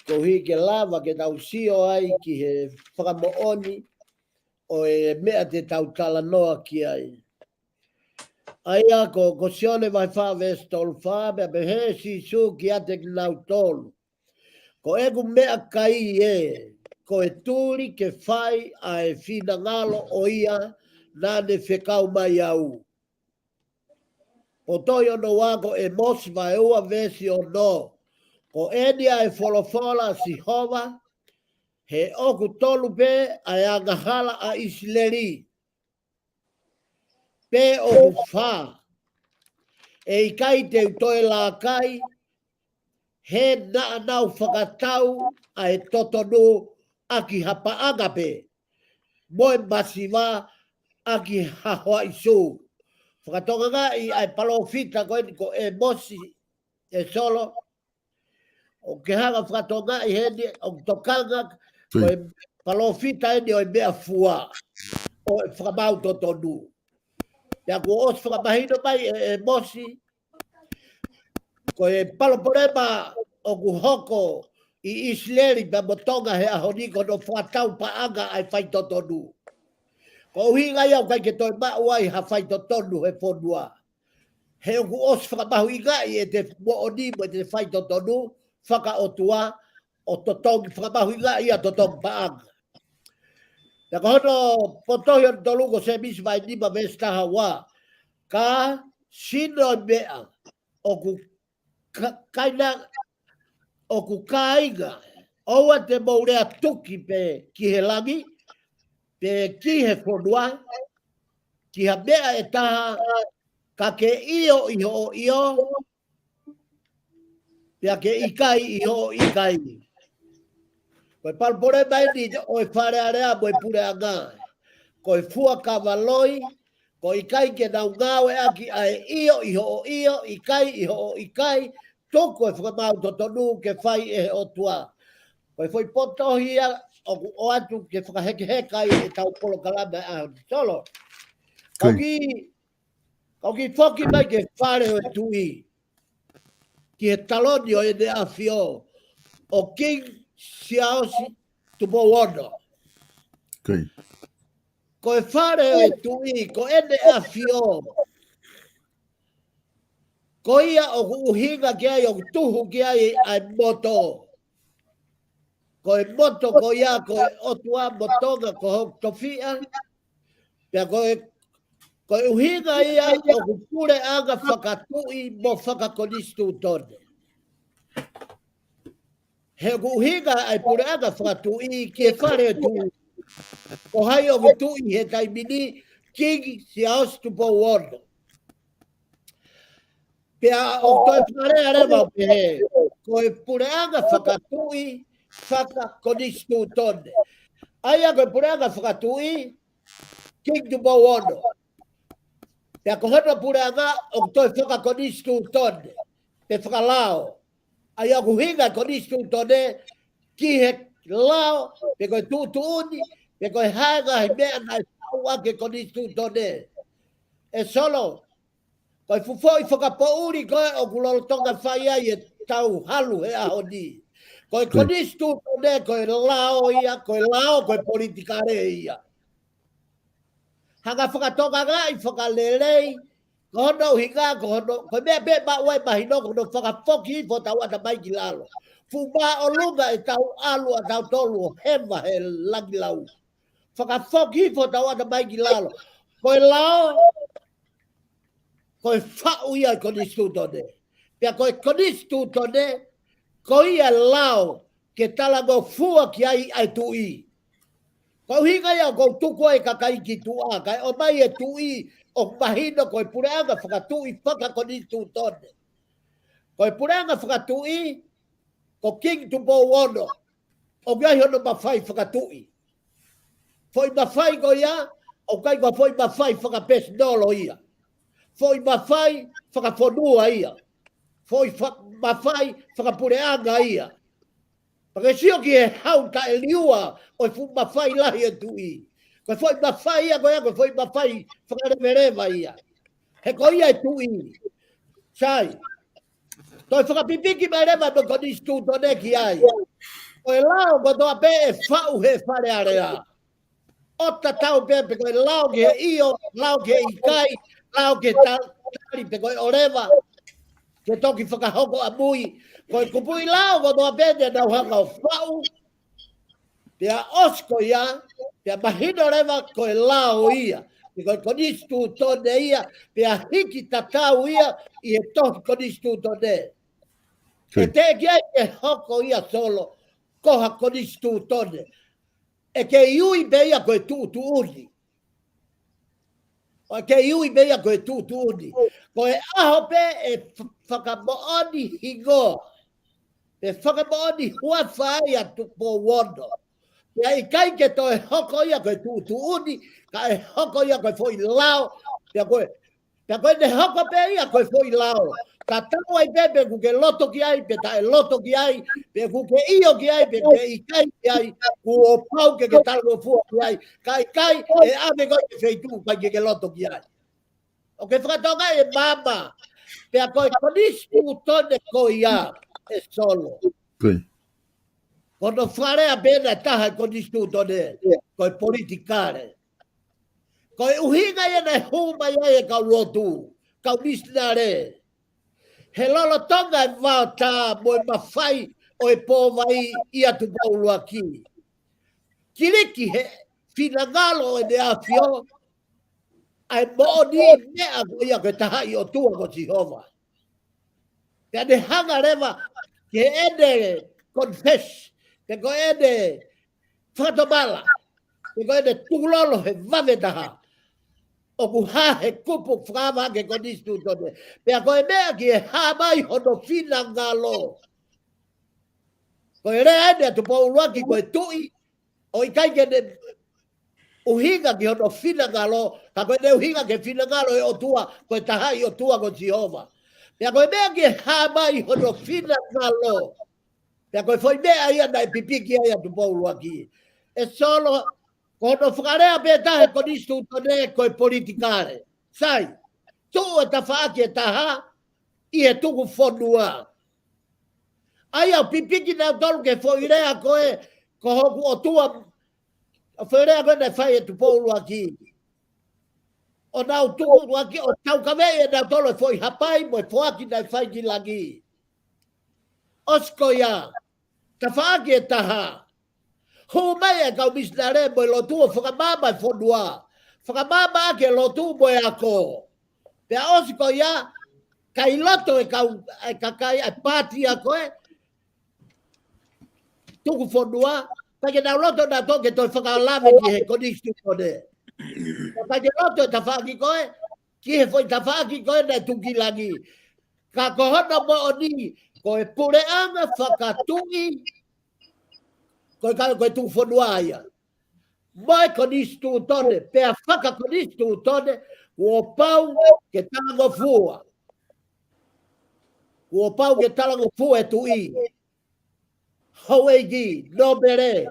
koeʻuhi ke lava ke tau sio ai ki he fakamoʻoni ʻo e meʻa te tau talanoa ki ai. ʻA ia ko, ko Sione vahe fā veesi tolu fā, pea pehē ʻe Sīsū kiate kinautolu, ko ʻeku meʻakai ē, ko e tuli ke fai ʻa e finangalo ʻo ia naʻa ne fekau mai au. Potohi hono ua ko ʻĒmosi vahe ua veesi ono. Ko eni ʻa e folofola ʻa Sihova, he ʻoku tolu pē ʻa e angahala ʻa ʻIsileli, pe ʻoku fā. ʻE ʻikai te u toe lākai, he naʻa nau fakatau ʻa e totonu ʻaki ha paʻanga pē, mo e masiva ʻaki ha hoa ʻi sū. Fakatokangaʻi ʻa e palōfita ko eni ko ʻĒmosi ē Solo, ʻoku ke hanga fakatongaʻi heni, ʻoku tokanga, ko e palōfita eni ʻo e meʻafua, ʻo e fakamaau totonu. Pea kuo ʻosi fakamahino mai ʻe, ʻĒmosi, ko e palopalema ʻoku hoko ʻi ʻIsileli pea mo Tonga he ʻaho ni ko hono fakatau paʻanga ʻa e faitotonu. Ko e ʻuhinga ia ʻoku ʻikai ke toe maʻu ai ha faitotonu he fonua. He ʻoku ʻosi fakamahuʻingaʻi ʻete moʻoni mo ʻete faitotonu fakaʻotua ʻo totongi fakamahuʻingaʻi ʻa e totongi paʻanga. Pea ko hono potohi hono tolu ko Sēmisi vahe nima veesi taha ua. Ka sino meʻa ʻoku ka-, kāinga, ʻoku kāinga, ʻoua te mou lea tuki pē ki he langi, pe ki he fonua, ki ha meʻa ʻe taha, ka ke ʻio ʻi hoʻo ʻio, pea ke ʻikai ʻi hoʻo ʻikai. Ko e palopalema eni ʻo e Fale Alea mo e puleʻanga. Ko e fuakava loi, ko e ʻikai ke nau ngāueʻaki ʻa e ʻio ʻi hoʻo ʻio, ʻikai ʻi hoʻo ʻikai, tuku e fakamaau totonu ke fai ʻe he ʻOtua. Ko e foʻi potu tohi ia ʻoku ʻoatu ke fakahekeheka ai ʻetau polokalama ʻa e ʻaho ni. Solo. Kau kiʻi, kau kiʻi foki mai ki he Fale ʻo e Tuʻi. Ki he taloni ʻo ʻEne ʻAfio, ʻo King Siaosi Tupou Ono. Ko e Fale ʻo e Tuʻi, ko ʻEne ʻAfio. Ko ia ʻoku ʻuhinga ki ai, ʻoku tuhu ki ai ʻa e moto. Ko e moto ko ia, ko e ʻOtua mo Tonga ko hoku tofiʻa. Pea ko e, ko e ʻuhinga ia ʻoku puleʻanga fakatuʻi mo fakakonisitūtone. He ʻoku ʻuhinga ʻa e puleʻanga fakatuʻi ki he Fale ʻo e Tuʻi. Ko hai ʻoku tuʻi he taimi ni? King Siaosi Tupou Ono. Pea ʻoku toe fakalea leva ʻo pehē, ko e puleʻanga fakatuʻi fakakonisitūtone. ʻA ia ko e puleʻanga fakatuʻi, King Tupou Ono. Pea ko hono puleʻanga ʻoku toe fakakonisitūtone, pe fakalao. ʻA ia ʻoku ʻuhinga e konisitūtone ki he lao, pe ko e tuʻutuʻuni, pe ko e hā e ngaahi meʻa naʻe faʻu ʻaki e konisitūtone. ʻE Solo, ko e fuʻu foʻi fakapoʻuli ko ē ʻoku lolotonga fai ai ʻetau halu he ʻaho ni. Ko e konisitūtone, ko e lao ia, ko e lao, ko e politikale ia. Hanga fakatokangaʻi fakalelei, ko hono ʻuhinga, ko hono, ko e meʻa pē maʻu ai mahino, ko hono fakafoki hifo hotau ʻatamai ki lalo. Fuʻu māʻolunga ʻetau ʻalu ʻa tautolu ʻo hema he langilau. Fakafoki hifo hotau ʻatamai ki lalo. Ko e lao, ko e faʻu ia e konisitūtone. Pea ko e konisitūtone, ko ia lao ke talangofua ki ai ʻa e tuʻi. Ko e ʻuhinga ia ʻoku ou tuku ai e kakai ki tuʻa, kae ʻomai e tuʻi ʻoku mahino ko e puleʻanga fakatuʻi fakakonisitūtone. Ko e puleʻanga fakatuʻi, ko King Tupou Ono, ʻoku ʻi ai hono mafai fakatuʻi. Foʻi mafai ko ia, ʻoku ʻikai ko ha foʻi mafai fakapesinolo ia. Foʻi mafai fakafonua ia. Foʻi fa-, mafai fakapuleʻanga ia. Pea ke sio ki he hau taʻeliua ʻo e fuʻu mafai lahi ʻo e tuʻi. Ko e foʻi mafai ia, ko ia, ko e foʻi mafai fakaleveleva ia. He ko ia e tuʻi. Sai. Toe fakapipiki mai leva mo e konisitūtone ki ai. Ko e lao kotoa pē ʻe faʻu he Fale Alea. ʻO tatau pē pe ko e lao ki he ʻio, lao ki he ʻikai, lao ki he ta-, tali pe ko e ʻoleva. Ke toki fakahoko ʻamui. Ko e kupuʻi lao kotoa pē te nau hanga ʻo faʻu. Pea ʻosi ko ia, pea mahino leva ko e lao ia. Pe ko e konisitūtone ia, pea hiki tatau ia ʻi he tohi konisitūtone. ʻE teʻeki ai ke hoko ia Solo, ko ha konisitūtone. ʻE kei ui pē ia ko e tuʻutuʻuni. ʻE kei ui pē ia ko e tuʻutuʻuni. Ko e ʻaho pē ʻe f-, fakamoʻoni hingoa. Pea fakamoʻoni huafa ai ʻa Tupou Ono. Pea ʻikai ke toe hoko ia ko e tuʻutuʻuni, kae hoko ia ko e foʻi lao. Pea ko e, pea ko ʻene hoko pē ia ko e foʻi lao. Tatau ai pē pe ʻoku ke loto ki ai, pe taʻe loto ki ai, pe ʻoku ke ʻio ki ai, pe ʻoku ke ʻikai ki ai, kuo pau ke ke talangofua ki ai. Ka ʻikai, ʻe ʻave koe ki he feituʻu ʻikai ke ke loto ki ai. ʻOku ke fakatokangaʻi e maama, pea ko e konisitūtone ko ia ʻe Solo. Ko hono fakalea pē ʻe taha e konisitūtone, ko e politikale. Ko e ʻuhinga ia naʻe hū mai ai e kau lotu, kau misinale. He lolotonga e vaotā mo e mafai ʻo e pōvai ʻia Tupou ʻUluaki. Kiliki he finangalo ʻo ʻEne ʻAfio, ʻa e moʻoni meʻa ko ia ko e tahaʻi ʻOtua ko Sihova. Pea ne hanga leva ki heʻene confess, pe ko ʻene fakatomala, pe ko ʻene tukulolo he vave taha. ʻoku hā he kupu fakaava ki he konisitūtone. Pea ko e meʻa ki he hā mai hono finangalo. Ko e lea eni ʻa Tupou ʻUluaki ko e tuʻi, ʻoku ʻikai ke ne ʻuhinga ki hono finangalo, ka ko ʻene ʻuhinga ki he finangalo ʻo e ʻOtua, ko e taha ʻi ʻOtua ko Sihova. Pea ko e meʻa ki he hā mai hono finangalo. Pea ko e foʻi meʻa ia naʻe pipiki ai ʻa Tupou ʻUluaki. ʻE Solo, ko hono fakalea pē taha he konisitūtone ko e politikale. Sai, tuʻu e tafaʻaki ʻe taha ʻi he tuku fonua. ʻA ia ʻoku pipiki nautolu ki he foʻi lea ko ē, ko hoku ʻOtua, ʻa e foʻi lea ko ē naʻe fai ʻe Tupou ʻUluaki. ʻO nau tuku ʻuluaki ʻo taukaveʻi ʻe nautolu e foʻi hapai mo e foaki naʻe fai ki langi. ʻOsi ko ia, tafaʻaki ʻe taha. Hū mai e kau misinale mo e lotu ʻo fakamaama e fonua. Fakamaama ʻaki e lotu mo e ako. Pea ʻosi ko ia, ʻikai loto e kau, e kakai, e pāti ako e tuku fonua, ʻikai ke nau loto nautolu ke toe fakalave ki he konisitūtone. ʻIkai ke loto e tafaʻaki ko ē, ki he foʻi tafaʻaki ko ē naʻe tuku ki langi. Ka ko hono moʻoni, ko e puleʻanga fakatuʻi, ko e kau ko e tuku fonua ia. Mo e konisitūtone, pea fakakonisitūtone, kuo pau ke talangofua. Kuo pau ke talangofua e tuʻi. Houʻeiki, nōpele,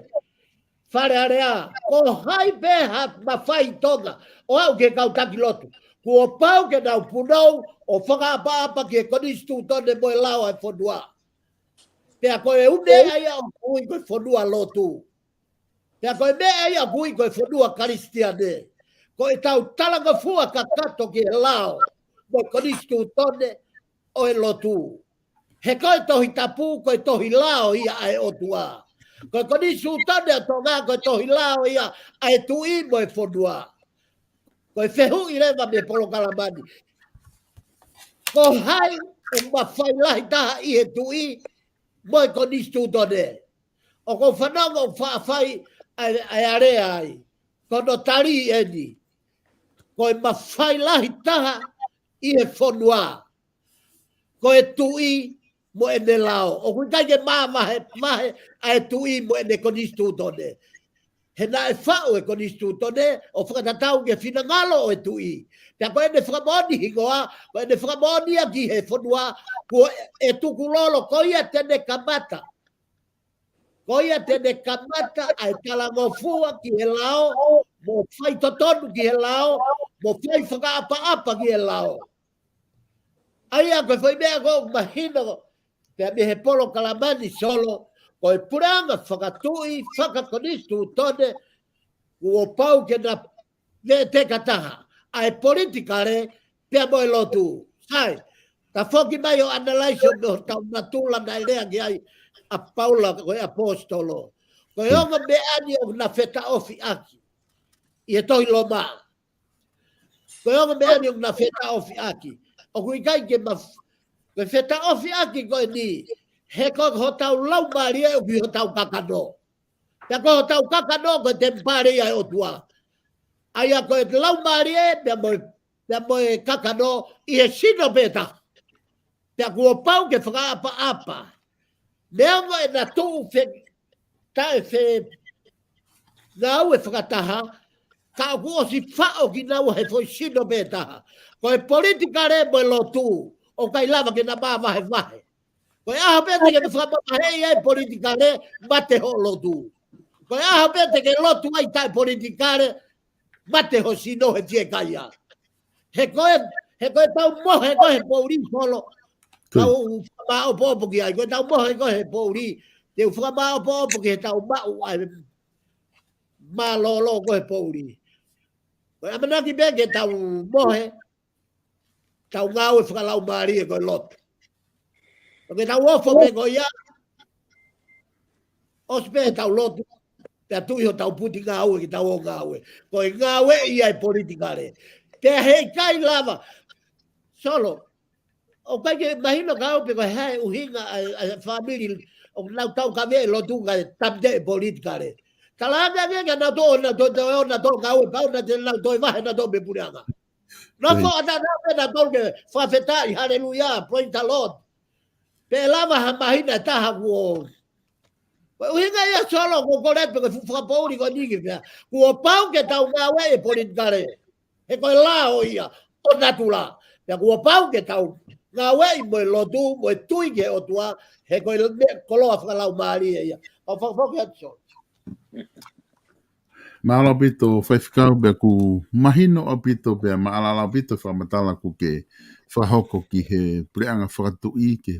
Fale Alea, ko hai pē ha mafai Tonga, ʻo aʻu ki he kau taki lotu. Kuo pau ke nau punou ʻo fakaʻapaʻapa ki he konisitūtone mo e lao ʻa e fonua. Pea ko e ʻū meʻa ia ʻoku ui ko e fonua lotu. Pea ko e meʻa ia ʻoku ui ko e fonua Kalisitiane. Ko ʻetau talangofua kakato ki he lao mo e konisitūtone ʻo e lotu. He ko e Tohi Tapu, ko e tohi lao ia ʻa e ʻOtua. Ko e konisitūtone ʻo Tonga, ko e tohi lao ia ʻa e tuʻi mo e fonua. Ko e fehuʻi leva mei he polokalama ni. Ko hai ʻoku mafai lahi taha ʻi he tuʻi mo e konisitūtone. ʻOku ou fanongo ʻoku faʻa fai ʻa e, ʻa e alea ai. Ko hono tali eni. Ko e mafai lahi taha ʻi he fonua. Ko e tuʻi mo ʻene lao. ʻOku ʻikai ke mavahe, vahe ʻa e tuʻi mo ʻene konisitūtone. He naʻe faʻu e konisitūtone ʻo fakatatau ki he finangalo ʻo e tuʻi. Pea ko ʻene fakamoʻoni hingoa, ko ʻene fakamoʻoni ia ki he fonua, ko e, e tukulolo, ko ia te ne kamata. Ko ia te ne kamata ʻa e talangofua ki he lao, mo faitotonu ki he lao, mo fai fakaʻapaʻapa ki he lao. ʻA ia ko e foʻi meʻa ʻoku mahino, pea mei he polokalama ni Solo, ko e puleʻanga fakatuʻi, fakakonisitūtone, kuo pau ke na veʻeteka taha, ʻa e politikale, pea mo e lotu. Sai, ta foki mai ʻo analyze ʻo meʻa hotau natula naʻe lea ki ai ʻa Paula ko e ʻaposetolo. Ko e ongo meʻa ni ʻoku na fetaʻofi ʻaki ʻi he tohi Loma. Ko e ongo meʻa ni ʻoku na fetaʻofi ʻaki. ʻOku ʻikai ke ma, ko e fetaʻofi ʻaki ko eni. He ko hotau laumālie ʻoku ʻi hotau kakano. Pea ko hotau kakano ko e temipale ia ʻo e ʻOtua. ʻA ia ko e laumālie, pea mo e, pea mo e kakano ʻi he sino pē taha. Pea kuo pau ke fakaʻapaʻapa. Neongo ʻena tuʻu fe, taʻe fe, ngāue fakataha, ka ʻoku ʻosi faʻo kinaua he foʻi sino pē taha. Ko e politikale mo e lotu, ʻoku ʻikai lava ke na mavahevahe. Ko e ʻaho pē te ke fakamavaheʻi ai politikale, mate hoʻo lotu. Ko e ʻaho pē te ke lotu ai taʻe politikale, mate ho sino he fiekaia. He ko e, he ko e tau mohe ko e he poʻuli Solo. Tau fakamaʻopoʻopo ki ai, ko e tau mohe ko e he poʻuli, te u fakamaʻopoʻopo ki he tau maʻu ai mālōlō ko e he poʻuli. Ko e ʻamanaki pē ke tau mohe, tau ngāue fakalaumālie ko e lotu. Ko e tau ofo pē ko ia, ʻosi pē tau lotu, pea tuʻi hotau puti ngāue ke tau ō ngāue. Ko e ngāue ia e politikale. Pea heʻikai lava. Solo, ʻoku ʻikai ke mahino kiate au pe ko e hā e ʻuhinga ʻa e, ʻa e fāmili ʻoku nau taukaveʻi e lotu kae tāmateʻi e politikale. Talaange ange kia nautolu ʻo nau toe, toe, ʻo nau toe ngāue pau naʻa te nau toe vahe nautolu mei he puleʻanga. Nofo ʻatā pē nautolu ke fakafetaʻi, haleluia, praise the Lord. Pea lava ha māhina ʻe taha kuo. Ko e ʻuhinga ia Solo, ko kole pē ke fuʻu fakapoʻuli ko eni ki fea. Kuo pau ke tau ngāueʻi e politikale. He ko e lao ia ʻo natula. Pea kuo pau ke tau ngāueʻi mo e lotu, mo e tui ki he ʻOtua. He ko e meʻa koloa fakalaumālie ia. Kau fakafoki atu Solo. Mālō ʻaupito Faifekau, pea ʻoku mahino ʻaupito pea maʻalaʻala ʻaupito fakamatala ʻoku ke fakahoko ki he puleʻanga fakatuʻi ke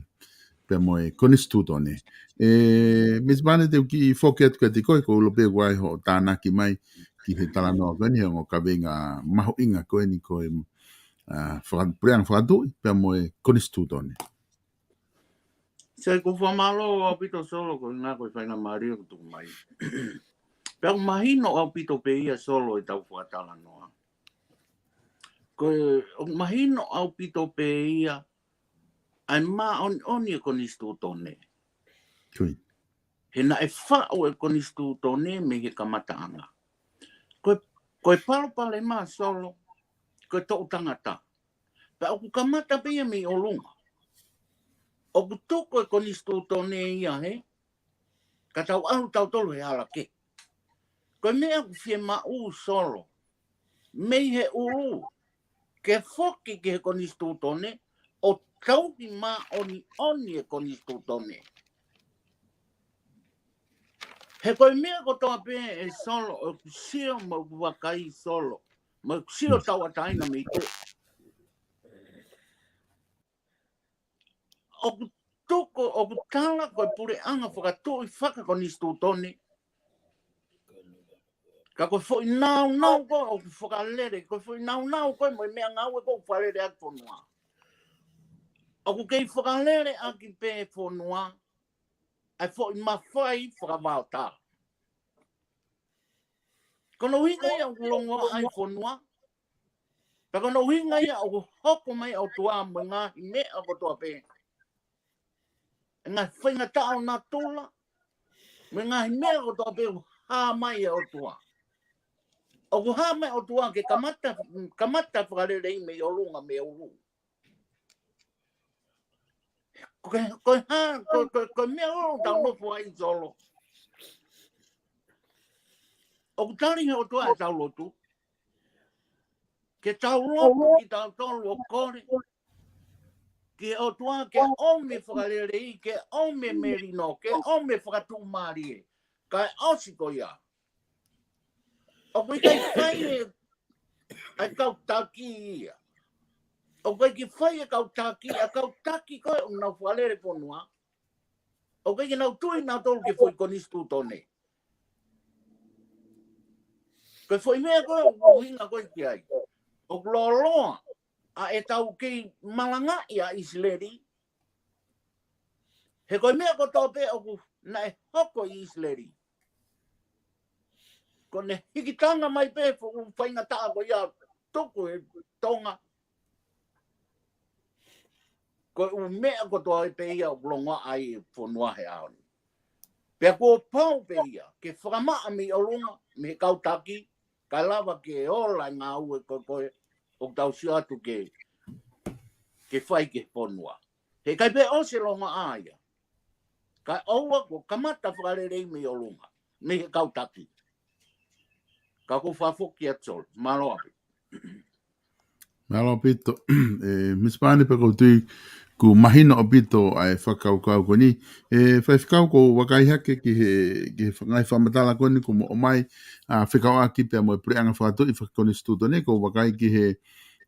pea mo e konisitūtone. ʻE, Misi Pane, te u kiʻi foki atu kiate koe, ko e ʻuluaki pē ʻoku ʻi ai hoʻo tānaki mai ki he talanoa ko eni, he ongo kaveinga mahuʻinga ko eni ko e, ʻa, faka-, puleʻanga fakatuʻi pea mo e konisitūtone. Sai, ʻoku ou fakamālō ʻaupito Solo, ko e ʻuhinga ko e faingamālie kuo tuku mai. Pea ʻoku mahino ʻaupito pē ia Solo ʻetau fakatalanoa. Ko e, ʻoku mahino ʻaupito pē ia ʻa e māʻoniʻoni e konisitūtone. He naʻe faʻu e konisitūtone mei he kamataʻanga. Ko e, ko e palopalema Solo, ko e toʻu tangata. Pea ʻoku kamata pē ia mei ʻolunga. ʻOku tuku e konisitūtone ia he, ka tau ʻalu tautolu he hala kehe. Ko e meʻa ʻoku fiemaʻu Solo, mei he ʻulu, ke foki ki he konisitūtone, ʻo tauhi māʻoniʻoni e konisitūtone. He ko e meʻa kotoa pē ʻe Solo, ʻoku sio mo ʻoku vakai Solo, mo ʻoku sio tauʻatāina mei tuʻa. ʻOku tuku, ʻoku tala ko e puleʻanga fakatuʻi fakakonisitūtone. Ka ko e foʻi naunau ko ē ʻoku fakalele, ko e foʻi naunau ko ē mo e meʻangāue ko ē ʻoku fakalele ʻaki fonua. ʻOku kei fakalele ʻaki pē fonua, ʻa e foʻi mafai fakavaotā. Ko hono ʻuhinga ia ʻoku longoaʻa ai fonua. Pea ko hono ʻuhinga ia ʻoku hoko mai ʻOtua mo e ngaahi meʻa kotoa pē. E ngaahi faingataʻa ʻo natula, mo e ngaahi meʻa kotoa pē ʻoku hā mai ʻe ʻOtua. ʻOku hā mai ʻOtua ke kamata, kamata fakalelei mei ʻolunga mei ʻulu. Ko e, ko e hā, ko, ko, ko e meʻa ʻoku tau nofo ai Solo. ʻOku tali he ʻOtua ʻetau lotu. Ke tau lotu kitautolu ʻo kole ki he ʻOtua ke ʻomi fakalelei, ke ʻomi melino, ke ʻomi fakatuʻumālie. Kae ʻosi ko ia. ʻOku ʻikai fai ʻe, ʻa e kau taki ia. ʻOku ʻikai ke fai ʻe kau taki, ʻa e kau taki ko ē ʻoku nau fakalele fonua. ʻOku ʻikai ke nau tui nautolu ki he foʻi konisitūtone. Ko e foʻi meʻa ko ē ʻoku ʻuhinga ko ē ki ai. ʻOku loloa ʻa ʻetau kei malangaʻi ʻa ʻIsileli. He ko e meʻa kotoa pē ʻoku naʻe hoko ʻi ʻIsileli. Ko ʻene hikitanga mai pē foʻi faingataʻa ko ia tuku ʻe Tonga. Ko e ʻū meʻa kotoa pē ia ʻoku longoaʻa ai e fonua he ʻaho ni. Pea kuo pau pē ia ke fakamaʻa mei ʻolunga, mei he kau taki, kae lava ke ola e ngāue ko ē ʻoku tau sio atu ke, ke fai ki he fonua. He ʻikai pē ʻosi e longoaʻa ia. Kae ʻoua kuo kamata fakalelei mei ʻolunga, mei he kau taki. Ka ʻoku ou fakafoki atu Solo, mālō ʻaupito. Mālō ʻaupito. ʻE, Misi Pane, pea ʻoku ou tui ʻoku mahino ʻaupito ʻa e fakakaukau ko eni. ʻE, Faifekau, ʻoku ou vakai hake ki he, ki he ngaahi fakamatala ko eni kuo mo ʻomai, ʻa, fekauʻaki pea mo e puleʻanga fakatuʻi fakakonisitūtone, ʻoku ou vakai ki he,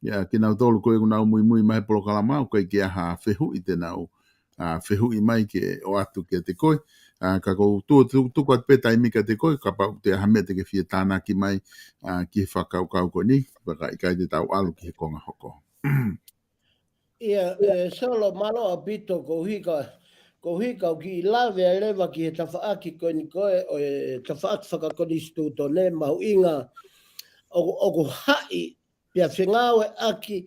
ia, kinautolu ko ē ʻoku nau muimui mai he polokalama, ʻoku ʻikai ke ʻi ai ha fehuʻi te nau ʻa, fehuʻi mai ke ʻoatu kiate koe. ʻA, ka ʻoku ou tu-, tu-, tuku atu pē taimi kiate koe, kapau ʻoku ʻi ai ha meʻa te ke fie tānaki mai, ʻa, ki he fakakaukau ko eni, pea ka ʻikai te tau ʻalu ki he konga hoko. ʻIa, ʻe, Solo, mālō ʻaupito, koeʻuhi ka, koeʻuhi ka u kiʻi lave ai leva ki he tafaʻaki ko eni ko ē, ʻo e tafaʻaki fakakonisitūtone, mahuʻinga, ʻoku, ʻoku haʻi pea fengāueʻaki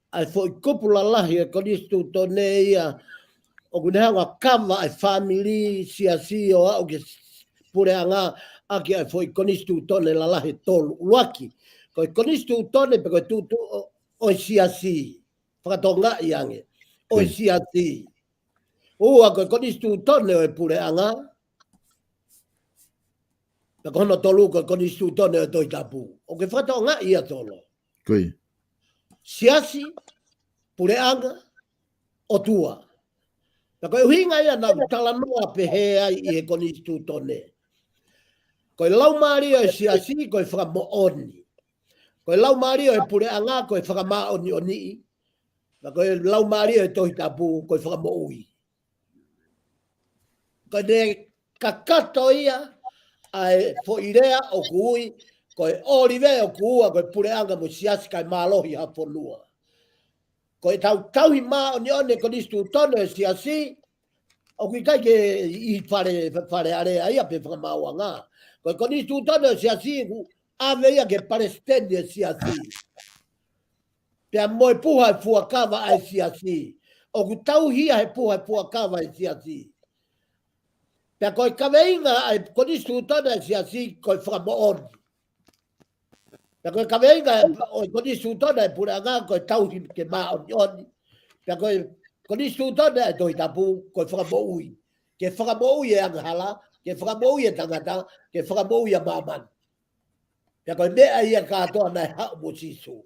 ʻa e foʻi kupu lalahi e konisitūtone ia, ʻoku ne hanga ʻo kava ʻa e fāmili, siasi ʻo aʻu ki he puleʻanga ʻaki ʻa e foʻi konisitūtone lalahi ʻe tolu. ʻUluaki, ko e konisitūtone pe ko e tuʻutuʻu-, ʻo e siasi. Fakatokangaʻi ange. ʻO e siasi. Ua, ko e konisitūtone ʻo e puleʻanga. Pea ko hono tolu ko e konisitūtone ʻo e Tohi Tapu. ʻOku ke fakatokangaʻi ia, Solo? Siasi, puleʻanga, ʻOtua. Pea ko e ʻuhinga ia naʻa ku talanoa pehē ai ʻi he konisitūtone. Ko e laumālie ʻo e siasi, ko e fakamoʻoni. Ko e laumālie ʻo e puleʻanga, ko e fakamāʻoniʻoniʻi. Pea ko e laumālie ʻo e Tohi Tapu, ko e fakamoʻui. Ko ʻene kakato ia ʻa e foʻi lea ʻoku ui ko e ʻōlive ʻoku ua, ko e puleʻanga mo e siasi kae mālohi ha fonua. Ko e tau tauhi māʻoniʻoni e konisitūtone ʻo e siasi, ʻoku ʻikai ke ʻi Fale, Fale Alea ia pe Fakamaauʻanga. Ko e konisitūtone ʻo e siasi ʻoku ʻave ia ki he palesiteni ʻo e siasi. Pea mo e puha e fuakava ʻa e siasi. ʻOku tauhi ia he puha e fuakava ʻa e siasi. Pea ko e kaveinga ʻa e konisitūtone ʻo e siasi ko e fakamoʻoni. Pea ko e kaveinga ʻo e konisitūtone ʻo e puleʻanga ko e tauhi ke māʻoniʻoni. Pea ko e konisitūtone ʻo e Tohi Tapu ko e fakamoʻui. Ke fakamoʻui e angahala, ke fakamoʻui e tangata, ke fakamoʻui ʻa māmani. Pea ko e meʻa ia kātoa naʻe haʻu mo Sīsū.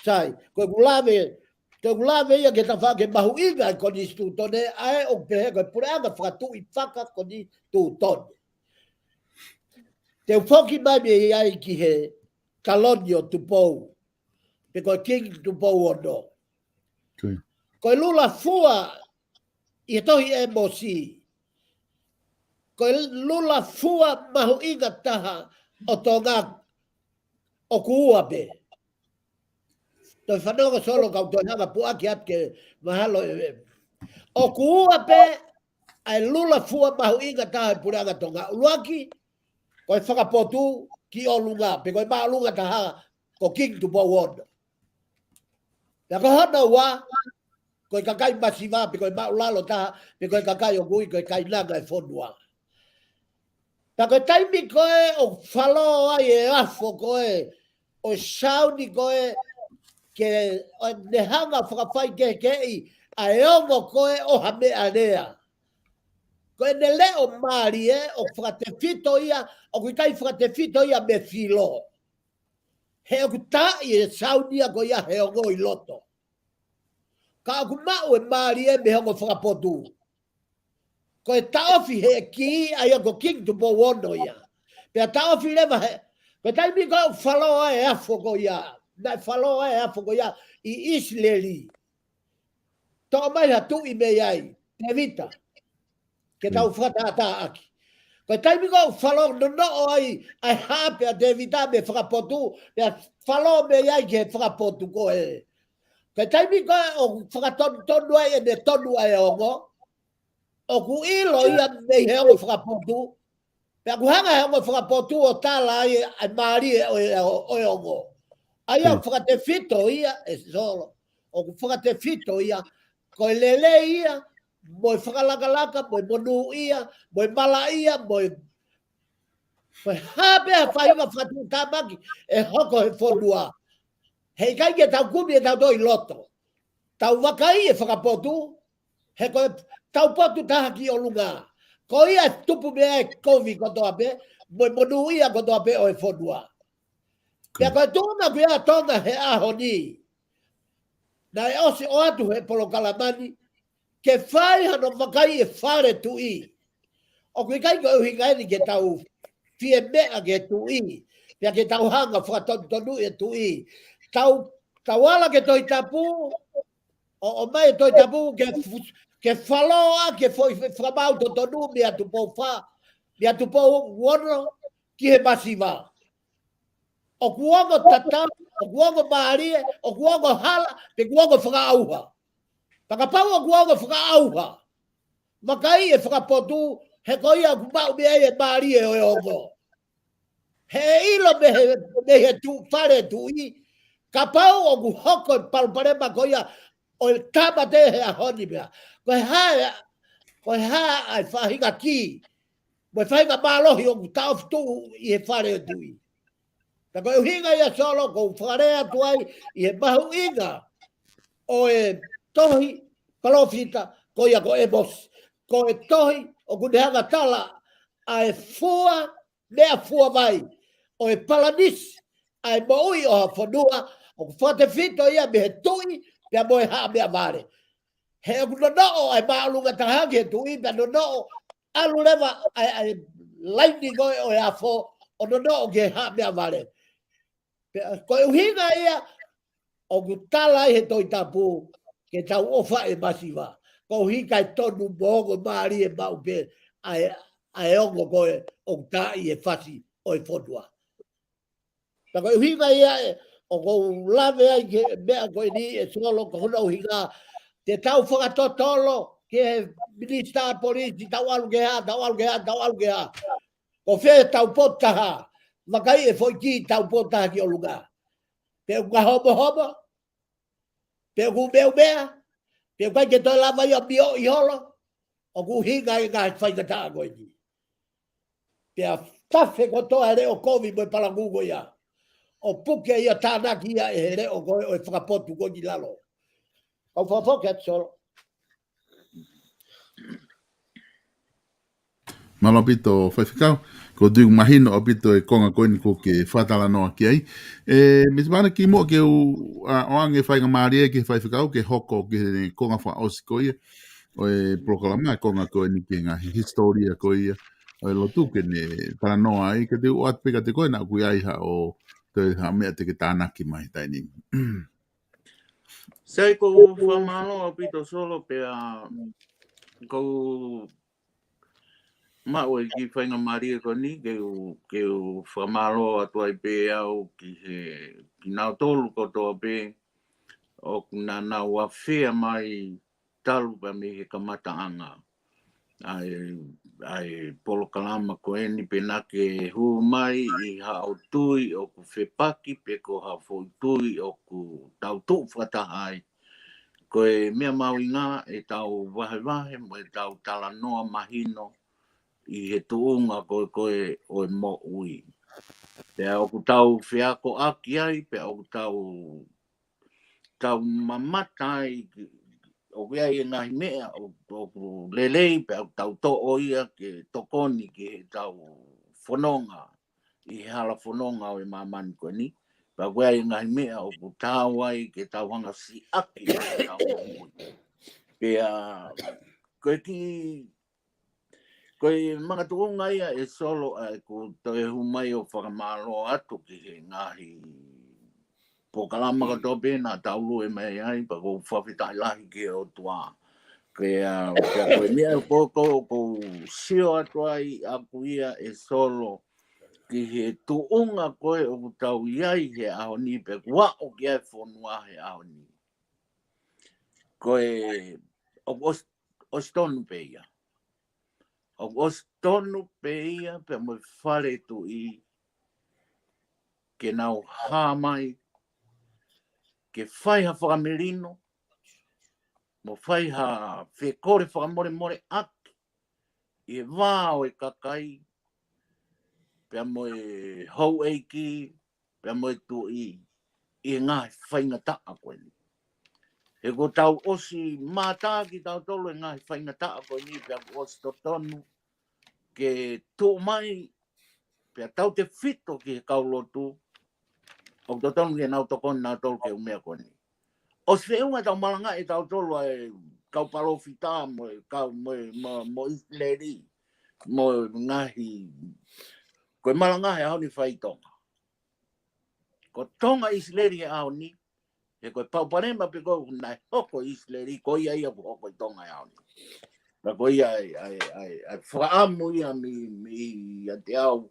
Sai, ko ʻeku lave, ko ʻeku lave ia ki he tafaʻaki mahuʻinga ʻo e konisitūtone, ʻa ē ʻoku pehē ko e puleʻanga fakatuʻi fakakonisitūtone. Te u foki mai mei ai ki he taloni ʻo Tupou, pe ko e Kingi Tupou Ono. Ko e lula fua ʻi he tohi ʻĒmosi. Ko e lula fua mahuʻinga taha ʻo Tonga ʻoku ua pē. Toe fanongo Solo kau toe hanga puʻaki atu ke mahalo ē. ʻOku ua pē ʻa e lula fua mahuʻinga taha ʻo e puleʻanga Tonga. ʻUluaki, ko e fakapotu ki ʻolunga, pe ko e māʻolunga taha, ko Kingi Tupou Ono. Pea ko hono ua, ko e kakai masiva, pe ko e māʻulalo taha, pe ko e kakai ʻoku ui ko e kainanga ʻo e fonua. Pea ko e taimi ko ē ʻoku falō ai e afo ko ē, ʻo e sauni ko ē, ke ʻo ne hanga fakafaikehekeheʻi ʻa e ongo ko ē ʻo ha meʻa lea. Ko ʻene leʻo mālie ʻoku fakatefito ia, ʻoku ʻikai fakatefito ia mei he filo. He ʻoku taaʻi e sauni ia ko ia he ongo ʻi loto. Ka ʻoku maʻu e mālie mei he ongo fakapotu. Ko e taʻofi he kī ʻa ia ko Kingi Tupou Ono ia. Pea taʻofi leva he, ko e taimi ko ē ʻoku falō ai e afo ko ia. Naʻe falō ai e afo ko ia ʻi ʻIsileli. Toʻo mai ha tuʻi mei ai, Tēvita. Ke tau fakatātāʻaki. Ko e taimi ko ē ʻoku falō nonoʻo ai, ʻa e haʻape ʻa Tēvita mei he fakapotu, pea falō mei ai ki he fakapotu ko ē. Ko e taimi ko ē ʻoku fakatonutonu ai ʻene tonu ʻa e ongo, ʻoku ʻilo ia mei he ongo fakapotu, pea ʻoku hanga he ongo fakapotu ʻo tala ai ʻa e mālie ʻo e, ʻo e ongo. ʻA ia ʻoku fakatefito ia, ē Solo. ʻOku fakatefito ia, ko e lelei ia, mo e fakalakalaka, mo e monūʻia, mo e malaʻia, mo e, mo e hā pē ha faʻahinga fakatuʻutāmaki ʻe hoko he fonua. Heʻikai ke tau kumi ʻe tau toe ʻi loto. Tau vakai e fakapotu, he ko e taupotu taha ki ʻolunga. Ko ia ʻe tupu mei ai e kovi kotoa pē, mo e monūʻia kotoa pē ʻo e fonua. Pea ko e tuʻunga ʻoku ʻi ai ʻa Tonga he ʻaho ni. Naʻe ʻosi ʻoatu he polokalama ni, ke fai hano vakai e fale tuʻi. ʻOku ʻikai ko e ʻuhinga eni ke tau fie meʻa ki he tuʻi. Pea ke tau hanga fakatonutonu e tuʻi. Tau, tau ala ki he Tohi Tapu, ʻo, ʻomai e Tohi Tapu ke fu-, ke falōʻaki e foʻi fakamaau totonu mei a Tupou Fā, mei a Tupou Ono ki he masiva. ʻOku ongo tatau, ʻoku ongo mālie, ʻoku ongo hala, pe ʻoku ongo fakaʻauha. Pea kapau ʻoku ongo fakaʻauha, vakai e fakapotu, he ko ia ʻoku maʻu mei ai e mālie ʻo e ongo. He ʻe ʻilo mei he, mei he tuʻu fale tuʻi, kapau ʻoku hoko e palopalema ko ia ʻo e tāmate he ʻaho ni pea. Ko e hā e, ko e hā ʻa e faʻahinga kī, mo e faʻahinga mālohi ʻoku taʻofi tuʻu ʻi he fale ʻo e tuʻi. Pea ko e ʻuhinga ia Solo, ʻoku ou fakalea atu ai ʻi he mahuʻinga ʻo e tohi palōfita, ko ia ko ʻĒmosi. Ko e tohi ʻoku ne hanga ʻo tala ʻa e fua, meʻafua vai ʻo e palanisi ʻa e moʻui ʻo ha fonua, ʻoku fakatefito ia mei he tuʻi, pea mo e haʻa meʻavale. He ʻoku nonoʻo ʻa e māʻolunga taha ki he tuʻi, pea nonoʻo ʻalu leva ʻa e, ʻa e laini ko ē ʻo e afo, ʻo nonoʻo ki he haʻa meʻavale. Pea, ko e ʻuhinga ia, ʻoku tala ai he Tohi Tapu, ke tau ʻofa ʻi he masiva. Koeʻuhi kae tonu mo ongo mālie maʻu pē ʻa e, ʻa e ongo ko ē ʻoku taaʻi e fasi ʻo e fonua. Pea ko e ʻuhinga ia ē, ʻoku ou lave ai ki he meʻa ko eni ē Solo, ko hono ʻuhinga, te tau fakatotolo ki he minisitā polisi, tau ʻalu ki he hā, tau ʻalu ki he hā, tau ʻalu ki he hā. Ko fē taupotu taha, vakai e foʻi kiʻi taupotu taha ki ʻolunga. Pe ʻoku ngahomohomo, pe ʻoku meʻumeʻa, pe ʻoku ʻikai ke toe lava ia ʻo mioʻi holo, ʻoku ʻuhinga ia ʻa e faingataʻa ko eni. Pea tafe kotoa e leʻo kovi mo e palangū ko ia. ʻO puke ia, tānaki ia ʻe he leʻo ko ē ʻo e fakapotu ko ē ki lalo. Kau fakafoki atu Solo. Mālō ʻaupito Faifekau, ʻoku ou tui ʻoku mahino ʻaupito e konga ko eni ʻoku ke fakatalanoa ki ai. ʻE, Misi Vane, kimuʻa ke u, ʻa, ʻoange e faingamālie ki he Faifekau ke hoko ki he konga fakaʻosi ko ia ʻo e polokalama, e konga ko eni ki he ngaahi hisitōlia ko ia ʻo e lotu ke ne talanoa ai, ke te u ʻoatu pē kiate koe naʻa ʻoku ʻi ai haʻo, toe ha meʻa te ke tānaki mai he taimi ni. Sai, ʻoku ou fakamālō ʻaupito Solo pea ʻoku ou maʻu e kiʻi faingamālie ko eni ke u, ke u fakamālō atu ai pē au ki he, kinautolu kotoa pē ʻoku nau afea mai talu pē mei he kamataʻanga ʻa e, ʻa e polokalama ko eni, pea naʻa ke hū mai ʻi haʻo tui ʻoku fepaki pe ko ha foʻi tui ʻoku tau tuʻu fakataha ai. Ko e meʻa mahuʻinga ʻetau vahevahe mo ʻetau talanoa mahino ʻi he tuʻunga ko ē ko ē ʻo e moʻui. Pea ʻoku tau feakoʻaki ai, pea ʻoku tau, tau mamata ai, ʻoku ʻi ai e ngaahi meʻa ʻoku, ʻoku lelei, pea ʻoku tau toʻo ia ke tokoni ki heʻetau fononga ʻi he hala fononga ʻo e māmani ko eni. Pea ʻoku ʻi ai e ngaahi meʻa ʻoku taau ai ke tau hanga ʻo siʻaki ʻetau moʻui. Pea ko e kiʻi, ko e makatuʻunga ia ē Solo ʻa ʻeku toe hū mai ʻo fakamālō atu ki he ngaahi polokalama kotoa pē naʻa tau lue mai ai, pea ʻoku ou fakafetaʻi lahi ki he ʻOtua. Ke, ʻa, pea ko e meʻa ʻoku ou, ʻoku ou sio atu ai ʻaʻaku ia ē Solo, ki he tuʻunga ko ē ʻoku tau ʻi ai he ʻaho ni, pea ʻoku aʻu ki ai e fonua he ʻaho ni. Ko e, ʻoku ʻosi, ʻosi tonu pē ia. ʻOku ʻosi tonu pē ia, pea mo e fale tuʻi, ke nau hā mai, ke fai ha fakamelino, mo fai ha fekole fakamolemoleʻaki ʻi he vā ʻo e kakai, pea mo e houʻeiki, pea mo e tuʻi, ʻi he ngaahi faingataʻa ko eni. He kuo tau ʻosi mātā kitautolu e ngaahi faingataʻa ko eni, pea kuo ʻosi totonu ke tuʻu mai, pea tautefito ki he kau lotu, ʻoku totonu ke nau tokoni nautolu ki he ʻū meʻa ko eni. ʻOsi feʻunga ʻetau malangaʻi ʻe tautolu ʻa e kau palōfita mo e kau, mo e, mo, mo ʻIsileli, mo e ngaahi, ko e malangaʻi he ʻaho ni fai Tonga. Ko Tonga ʻIsileli he ʻaho ni, he ko e palopalema pē ko ē naʻe hoko ʻi ʻIsileli, ko ia ia ʻoku hoko ʻi Tonga he ʻaho ni. Pea ko ia ʻa e, ʻa e, ʻa e, ʻa e fakaʻamu ia mei, mei ʻiate au,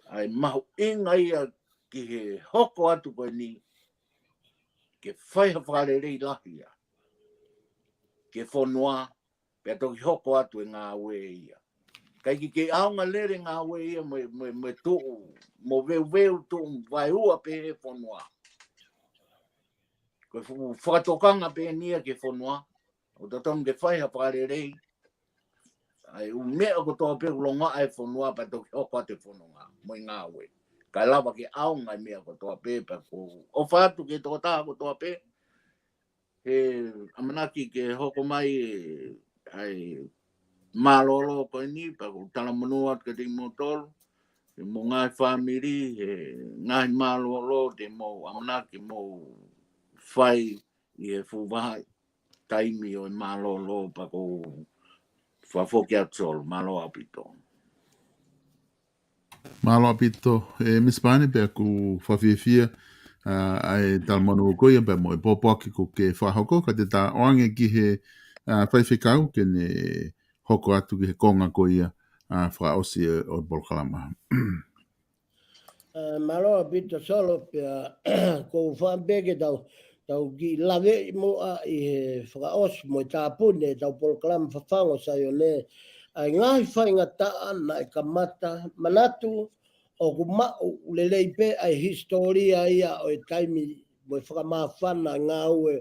ʻa e mahuʻinga ia ki he hoko atu ko eni, ke fai ha fakalelei lahi ia ki he fonua, pea toki hoko atu e ngāue ia. ʻIkai ke kei ʻaonga lele ngāue ia mo e, mo e, mo e tuʻu, mo veuveu tuʻu vaeua pē he fonua. Ko e fuʻu fakatokanga pē eni ia ki he fonua, ʻoku totonu ke fai ha fakalelei, ʻa e ʻū meʻa kotoa pē ʻoku longoaʻa e fonua pea toki hoko atu e fononga, mo e ngāue. kae lava ke ʻaonga e meʻa kotoa pē, pea ʻoku ou ʻofa atu ki he tokotaha kotoa pē, he ʻamanaki ke hoko mai ʻa e mālōlō ko eni, pea ʻoku ou talamonū atu kiate kimoutolu, he mo e ngaahi fāmili, he ngaahi mālōlō te mou ʻamanaki mou fai ʻi he fuʻu vahaʻa taimi ʻo e mālōlō, pea ʻoku ou fakafoki atu Solo, mālō ʻaupito. Mālō ʻaupito, ē, Misa Pane, pea ʻoku fakafiefia, ā, ʻa e talamonū ko ia, pea mo e pōpoaki ʻoku ke fakahoko, ka te ta ʻoange ki he, ā, faifekau ke ne hoko atu ki he konga ko ia, ā, fakaʻosi ʻo e polokalama. Ā, mālō ʻaupito Solo, pea ʻoku ou fakaʻamu pē ke tau, tau kiʻi laveʻi muʻa ʻi he fakaʻosi mo e tāpuni ʻetau polokalama Fafangu ʻo Saione, ʻa e ngaahi faingataʻa naʻe kamata, manatu ʻoku maʻu lelei pē ʻa e hisitōlia ia ʻo e taimi mo e fakamāfana ngāue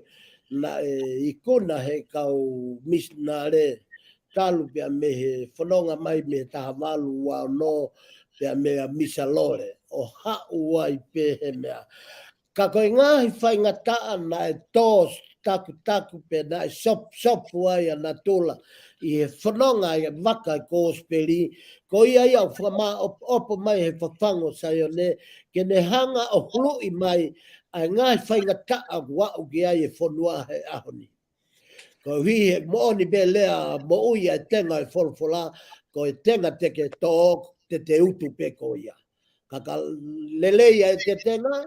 naʻe ikuna he kau misinale talu pea mei he fononga mai mei he taha valu ua ono pea mei a Misa Lole ʻo haʻu ai pē he meʻa. Ka ko e ngaahi faingataʻa naʻe tō takutaku pea naʻe sop-, sopu ai ʻa natula ʻi he fononga ʻa e vaka e kosipeli, ko ia ia ʻoku fakamāʻopoʻopo mai he Fafangu ʻo Saione, ke ne hanga ʻo huluʻi mai ʻa e ngaahi faingataʻa ʻoku aʻu ki ai e fonua he ʻaho ni. Koeʻuhi he moʻoni pē lea moʻui ʻa e tenga e folofola, ko e tenga te ke tō, te te utu pē ko ia. Ka ka lelei ʻa e te tenga,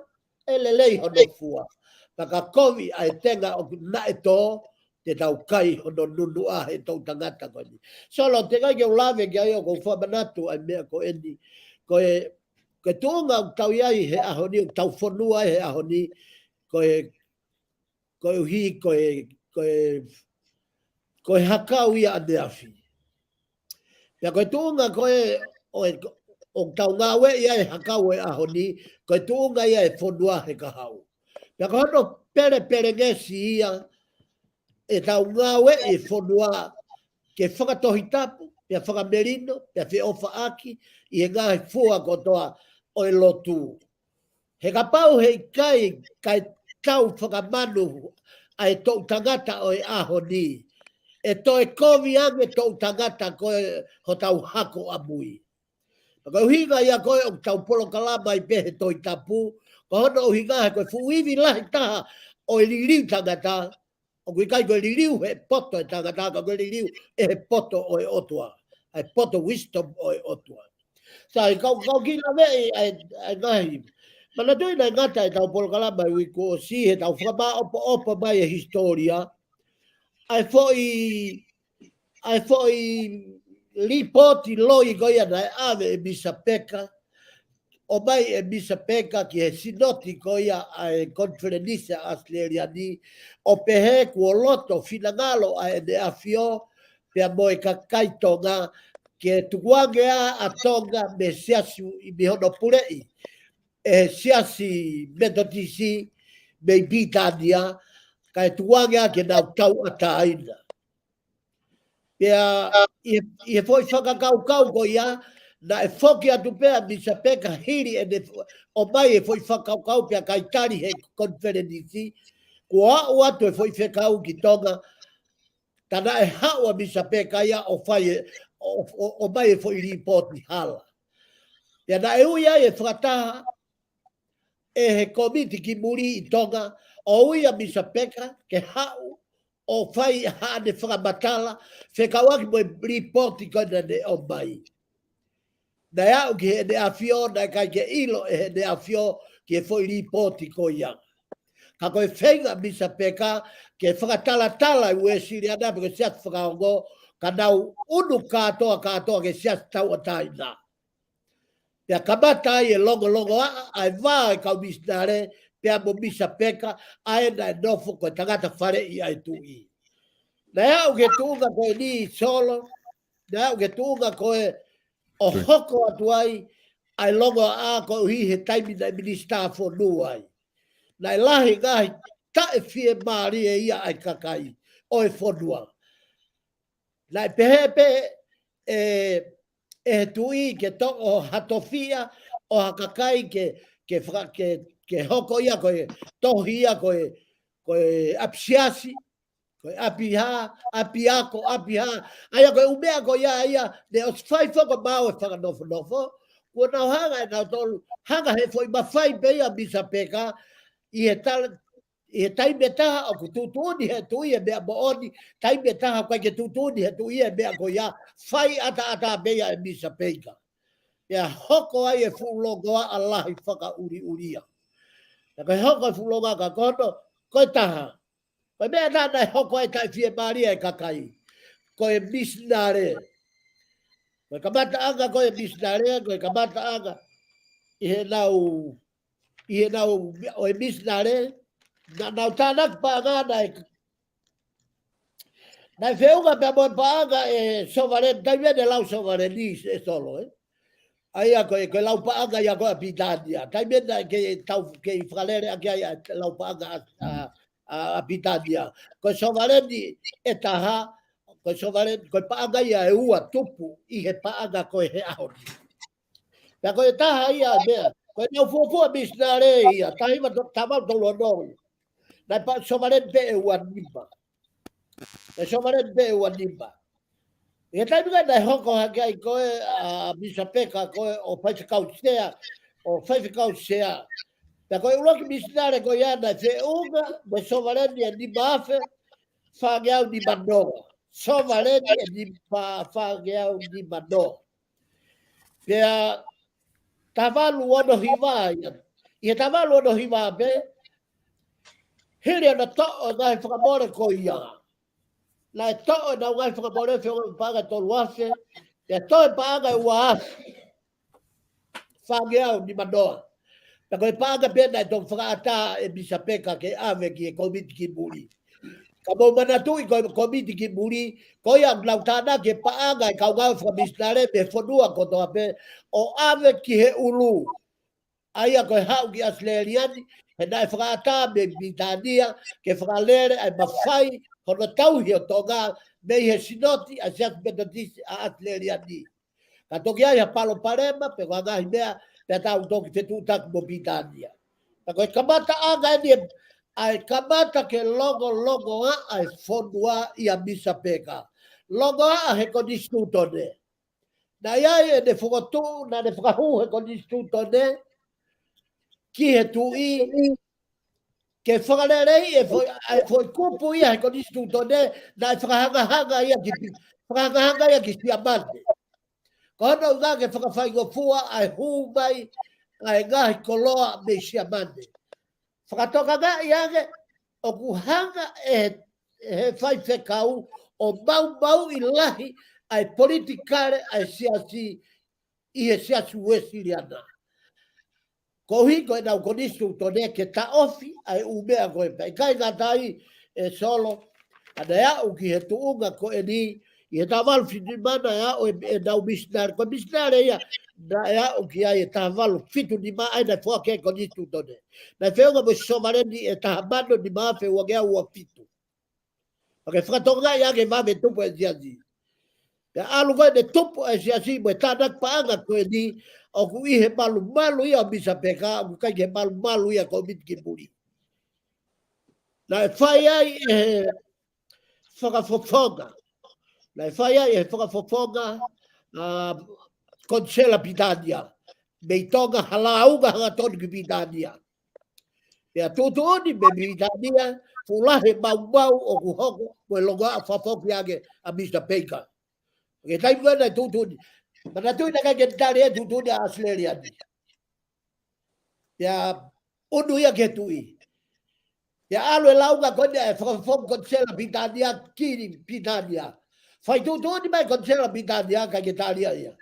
ʻe lelei hono fua. Ka ka kovi ʻa e tenga ʻoku naʻe tō, te tau kai hono nunuʻa he toʻutangata ko eni. Solo, teʻeki ai ke u lave ki ai ʻoku ou fakamanatu ʻa e meʻa ko eni. Ko e, ko e tuʻunga ʻoku tau ʻi ai he ʻaho ni, ʻoku tau fonua ai he ʻaho ni, ko e, koeʻuhi, ko e, ko e, ko e hakau ia ʻaneafi. Pea ko e tuʻunga ko ē ʻo e, ʻoku tau ngāueʻi ai e hakau e ʻaho ni, ko e tuʻunga ia e fonua he kahaʻu. Pea ko hono pelepelengesi ia ʻetau ngāueʻi e fonua ke fakatohitapu, pea fakamelino, pea feʻofaʻaki ʻi he ngaahi fua kotoa ʻo e lotu. He kapau heʻikai ke tau fakamanu ʻa e toʻutangata ʻo e ʻaho ni, ʻe toe kovi ange toʻutangata ko ē hotau hako ʻamui. Ka ko e ʻuhinga ia ko ē ʻoku tau polokalama ai pē he Tohi Tapu, ko hono ʻuhinga he ko e fuʻu ivi lahi taha ʻo e liliu tangata, ʻoku ʻikai ko e liliu he poto e tangata, ka ko e liliu ʻe he poto ʻo e ʻOtua. ʻA e poto wisdom ʻo e ʻOtua. Sai, kau, kau kiʻi laveʻi ʻa e, ʻa e ngaahi. Manatuʻi naʻe ngata ʻetau polokalama he uike kuo ʻosi, heʻetau fakamāʻopoʻopo mai e hisitōlia. ʻA e foʻi, ʻa e foʻi lipooti loi ko ia naʻe ʻave ʻe Misa Peka, ʻomai ʻe Misa Peka ki he sinoti ko ia ʻa e konifelenisi ʻa ʻAositelēlia ni, ʻo pehē kuo loto finangalo ʻa ʻEne ʻAfio, pea mo e kakai Tonga, ke tukuange ʻa Tonga mei he siasi ʻi mei hono puleʻi ʻe he siasi Metotisi mei Pilitānia, kae tukuange ʻa ke nau tauʻatāina. Pea ʻi he, ʻi he foʻi fakakaukau ko ia, naʻe foki atu pē ʻa Misa Peka hili ʻene fo-, ʻomai e foʻi fakakaukau pea kai tali he konifelenisi, kuo aʻu atu e foʻi fekau ki Tonga, ka naʻe haʻu ʻa Misa Peka ia ʻo fai e, ʻo, ʻo, ʻomai e foʻi lipooti hala. Pea naʻe ui ai e fakataha ʻe he kōmiti ki muli ʻi Tonga, ʻo ui ʻa Misa Peka ke haʻu ʻo fai haʻane fakamatala, fekauʻaki mo e lipooti ko ē naʻa ne ʻomai. Naʻe aʻu ki heʻene ʻAfio, naʻe ʻikai ke ʻilo ʻe heʻene ʻAfio ki he foʻi lipooti ko ia. Ka ko e feinga ʻa Misa Peka ke fakatalatala e Uēsiliana pe ko e siasi fakaongo, ka nau ʻunu kātoa kātoa ki he siasi tauʻatāina. Pea kamata ai e longolongoaʻa ʻa e vā e kau misinale, pea mo Misa Peka, ʻa ē naʻe nofo ko e tangata faleʻi ʻa e tuʻi. Naʻe aʻu ki he tuʻunga ko eni Solo, naʻe aʻu ki he tuʻunga ko ē ʻo Sure. hoko atu ai ʻa e longoaʻa koeʻuhi he taimi naʻe minisitā fonua ai. Naʻe lahi ngaahi taʻefiemālie ia ʻa e kakai ʻo e fonua. Naʻe pehē pē ʻe, ʻe he tuʻi ke toʻo ha tofiʻa ʻo ha kakai ke, ke, faka, ke, ke hoko ia ko e tohi ia ko e, ko e ʻapi siasi, ko e ʻapi hā, ʻapi ako, ʻapi hā. ʻA ia ko e ʻū meʻa ko ia, ʻa ia, ne ʻosi fai foki ʻe Mao e fakanofonofo, kuo nau hanga ʻe nautolu, hanga he foʻi mafai pē ia Misa Peka, ʻi he tala, ʻi he taimi ʻe taha ʻoku tuʻutuʻuni he tuʻi e meʻa moʻoni, taimi ʻe taha ʻoku ʻikai ke tuʻutuʻuni he tuʻi e meʻa ko ia, fai ʻataʻatā pē ia ʻe Misa Peka. Pea hoko ai e fuʻu longoaʻa lahi fakaʻuliʻulia. Pea ko e hoko e fuʻu longoaʻa ka ko hono, ko e taha. Ko e meʻa naʻa, naʻe hoko ai taʻefiemālie e kakai. Ko e misinale. Ko e kamataʻanga ko e misinale, ko e kamataʻanga ʻi heʻenau, ʻi heʻenau, ʻo e misinale, naʻa nau tānaki paʻanga naʻe, naʻe feʻunga pea mo e paʻanga e sovereign, taimi ʻe ne lau sovereign ʻe Solo, ē. ʻA ia ko e, ko e lau paʻanga ia ko ē ʻa Pilitānia. Taimi ʻe naʻe kei tau, kei fakalele ʻaki ai ʻa e lau paʻanga ʻa, ʻa, ʻa, ʻa Pilitānia. Ko e sovereign ʻe taha, ko e sovereign, ko e paʻanga ia ʻe ua tupu ʻi he paʻanga ko ē he ʻaho ni. Pea ko e taha ia meʻa, ko ʻenau fuofua misinale ia, taha hiva to, taha valu tolu ono. Naʻe pa, sovereign pē ʻe ua nima. ʻE sovereign pē ʻe ua nima. ʻI he taimi ko ē naʻe hoko hake ai ko ē ʻa Misa Peka ko ē ʻo faifekau sea, ʻo faifekau sea. Pea ko e ʻuluaki misinale ko ia naʻe feʻunga mo e sovereign ʻe nima afe fāngeau nima noa. Sovereign ʻe nima, fāngeau nima noa. Pea taha valu ono hiva ia. ʻI he taha valu ono hiva pē, hili ʻena toʻo e ngaahi fakamole ko ia. Naʻe toʻo ʻenau ngaahi fakamole feʻunga mo e paʻanga ʻe tolu afe, pea toe paʻanga ʻe ua afe fāngeau nima noa. Pea ko e paʻanga pē naʻe toki fakaʻatā ʻe Misa Peka ke ʻave ki he kōmiti ki muli. Ka mou manatuʻi ko e kōmiti ki muli, ko ia ʻoku nau tānaki e paʻanga e kau ngāue fakamisinale mei he fonua kotoa pē ʻo ʻave ki he ʻulu. ʻA ia ko e haʻu ki ʻAositelēlia ni, he naʻe fakaʻatā mei Pilitānia ke fakalele ʻa e mafai hono tauhi ʻo Tonga mei he Sinoti ʻa e Siasi Metotisi ʻa ʻAositelēlia ni. Ka toki ʻi ai ha palopalema, pe ko ha ngaahi meʻa, pea tau toki fetuʻutaki mo Pilitānia. Pea ko e kamataʻanga eni e, ʻa e kamata ke longolongoaʻa e fonua ʻia Misa Peka. Longoaʻa he konisitūtone. Naʻe ʻi ai ʻene fokotuʻu, naʻa ne fakahū he konisitūtone, ki he tuʻi, ke fakaleleiʻi e foʻi, ʻa e foʻi kupu ia he konisitūtone, naʻe fakahangahanga ia ki, fakahangahanga ia ki Siamane. Ko hono ʻuhinga ke fakafaingofua ʻa e hū mai ʻa e ngaahi koloa mei Siamane. Fakatokangaʻi ange ʻoku hanga ʻe he, he faifekau ʻo maumauʻi lahi ʻa e politikale ʻa e siasi ʻi he Siasi Uēsiliana. Koeʻuhi ko ʻenau konisitūtone ke taʻofi ʻa e ʻū meʻa ko ē pē. ʻIkai ngata ai ʻe Solo, ʻa naʻe aʻu ki he tuʻunga ko eni, ʻi he taha valu fitu nima naʻe aʻu e, ʻenau misinale, ko e misinale ia, naʻe aʻu ki ai e taha valu fitu nima ʻa ia naʻe foaki e konisitūtone. Naʻe feʻunga mo e sovereign ʻe taha mano nima afe uangeau ua fitu. Pea ke fakatokangaʻi ange e vave tupu e siasi. Pea ʻalu ko ē ʻene tupu e siasi mo e tānaki paʻanga ko eni, ʻoku ʻi he malumalu ia ʻo Misa Peka, ʻoku ʻikai ke malumalu ia kōmiti ki muli. Naʻe fai ai ʻe he fakafofonga. Naʻe fai ai ʻe he fakafofonga, ʻa, Konisela Pilitānia. Mei Tonga ha lāunga hangatonu ki Pilitānia. Pea tuʻutuʻuni mei Pilitānia, fuʻu lahi e maumau ʻoku hoko, mo e longoaʻa fakafoki ange ʻa Misa Peka. Ke taimi ko ē naʻe tuʻutuʻuni. Manatuʻi naʻe ʻikai ke tali e tuʻutuʻuni ʻa ʻAositelēlia ni. Pea ʻunu ia ki he tuʻi. Pea ʻalu e lāunga ko eni e fakafofonga Konisela Pilitānia ki Pilitānia. Fai tuʻutuʻuni mai Konisela Pilitānia ʻikai ke tali ia.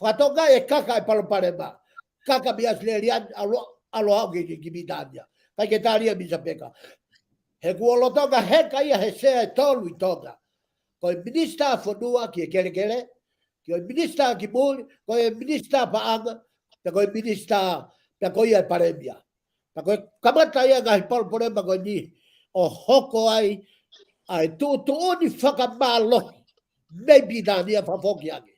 Fakatokangaʻi e kaka e palopalema. Kaka mei ʻAositelēlia ʻalu, ʻalu aʻu ki, ki, ki Pilitānia. ʻIkai ke tali ia ʻe Misa Peka. He kuo lolotonga heka ia he sea ʻe tolu ʻi Tonga. Ko e minisitā fonua ki he kelekele, ko e minisitā ki muli, ko e minisitā paʻanga, pea ko e minisitā, pea ko ia e palēmia. Pea ko e kamata ia e ngaahi palopalema ko eni, ʻo hoko ai ʻa e tuʻutuʻuni fakamālohi mei Pilitānia fakafoki ange.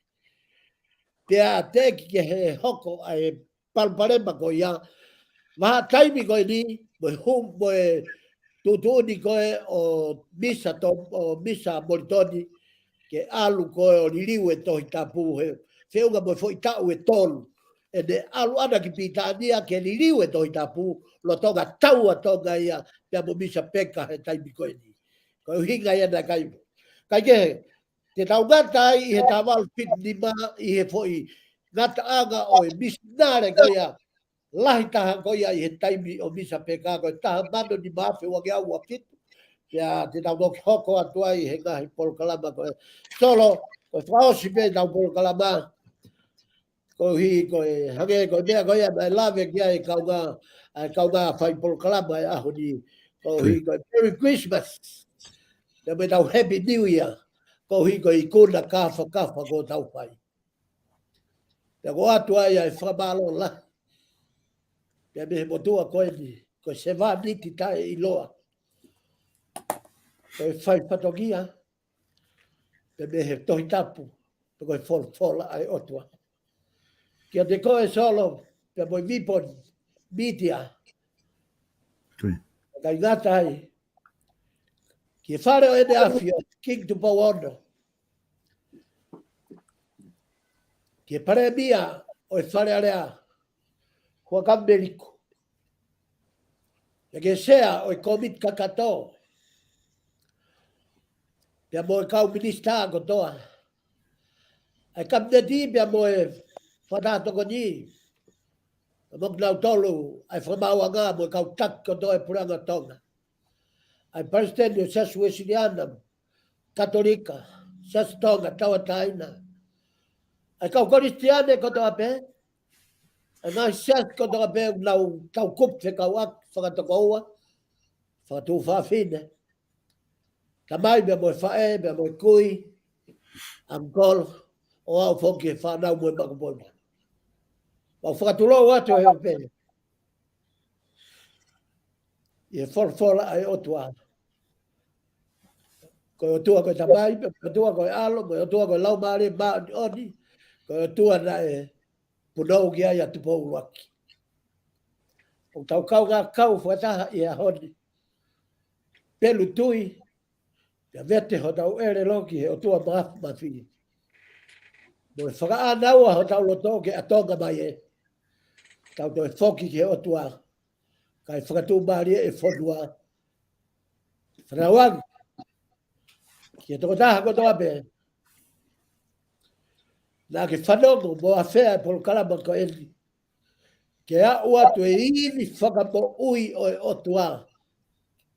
Pea teʻeki ke hoko ʻa e palopalema ko ia. Vahaʻa taimi ko eni, mo e hū, mo e tuʻutuʻuni ko ē ʻo Misa To-, ʻo Misa Molitoni, ke ʻalu ko ē ʻo liliu e Tohi Tapu he, feʻunga mo e foʻi taʻu ʻe tolu ʻene ʻalu ʻana ki Pilitānia ke liliu e Tohi Tapu, lolotonga taua Tonga ia, pea mo Misa Peka he taimi ko eni. Ko e ʻuhinga ia naʻe ʻikai. Kaikehe, te tau ngata ai ʻi he taha valu fitu nima ʻi he foʻi ngataʻanga ʻo e misinale ko ia, lahi taha ko ia ʻi he taimi ʻo Misa Peka ko e taha mano nima afe ua ngeau ua fitu. Pea te tau toki hoko atu ai he ngaahi polokalama ko ē. Solo, ko e fakaʻosi pē ʻetau polokalama. Koeʻuhi ko e hangē ko e meʻa ko ia naʻe lave ki ai e kaungā, ʻa e kaungā fai polokalama he ʻaho ni. Koeʻuhi ko e Merry Christmas. Pea mo ʻetau Happy New Year. Koeʻuhi ko e ikuna kāfakafa kuo tau fai. Pea ʻoku ʻoatu ai ʻa e fakamālō lahi. Pea mei he motuʻa ko eni, ko e sevāniti taʻeʻiloa. Ko e fai fatongia, pea mei he Tohi Tapu, pea ko e folofola ʻa e ʻOtua. Kiate koe Solo, pea mo e Vipon Media. Tui. Kae ngata ai, ki he fale ʻo ʻEne ʻAfio, King Tupou Ono. Ki he palēmia ʻo e Fale Alea, Huʻakavameiliku. Pea ki he sea ʻo e kōmiti kakato. Pea mo e kau minisitā kotoa. ʻA e kapineti pea mo e fakataha tokoni. Pea mo kinautolu, ʻa e fakamaauʻanga mo e kau taki kotoa e Puleʻanga Tonga. ʻA e palesiteni ʻo e Siasi Uēsiliana, Katolika, Siasi Tonga, Tauʻatāina. ʻA e kau Kalisitiane kotoa pē, ʻa e ngaahi siasi kotoa pē, ʻoku nau tau kupu fekauʻaki, fakatokoua, fakatuofāfine. Tamai pea mo e faʻē, pea mo e kui, uncle, ʻo aʻu foki ki he fānau mo e makupuna. Mau fakatulou atu he ope. ʻI he folofola ʻa e ʻOtua. Ko e ʻOtua ko e Tamai, pea ko e ʻOtua ko e ʻAlo, ko e ʻOtua ko e Laumālie Māʻoniʻoni, ko e ʻOtua naʻe punou ki ai ʻa Tupou ʻUluaki. ʻOku tau kaungā kau fakataha ʻi he ʻaho ni. Pelu tui, pea vete hotau ʻelelo ki he ʻOtua Māfimafi. Mo e fakaʻānaua hotau loto ke ʻatonga mai ē. Tau toe foki ki he ʻOtua. Kae fakatuʻumālie e fonua. Fanauʻaki. Ki he tokotaha kotoa pē. Naʻa ke fanongo mo afea e polokalama ko eni. Ke aʻu atu e ivi fakamoʻui ʻo e ʻOtua.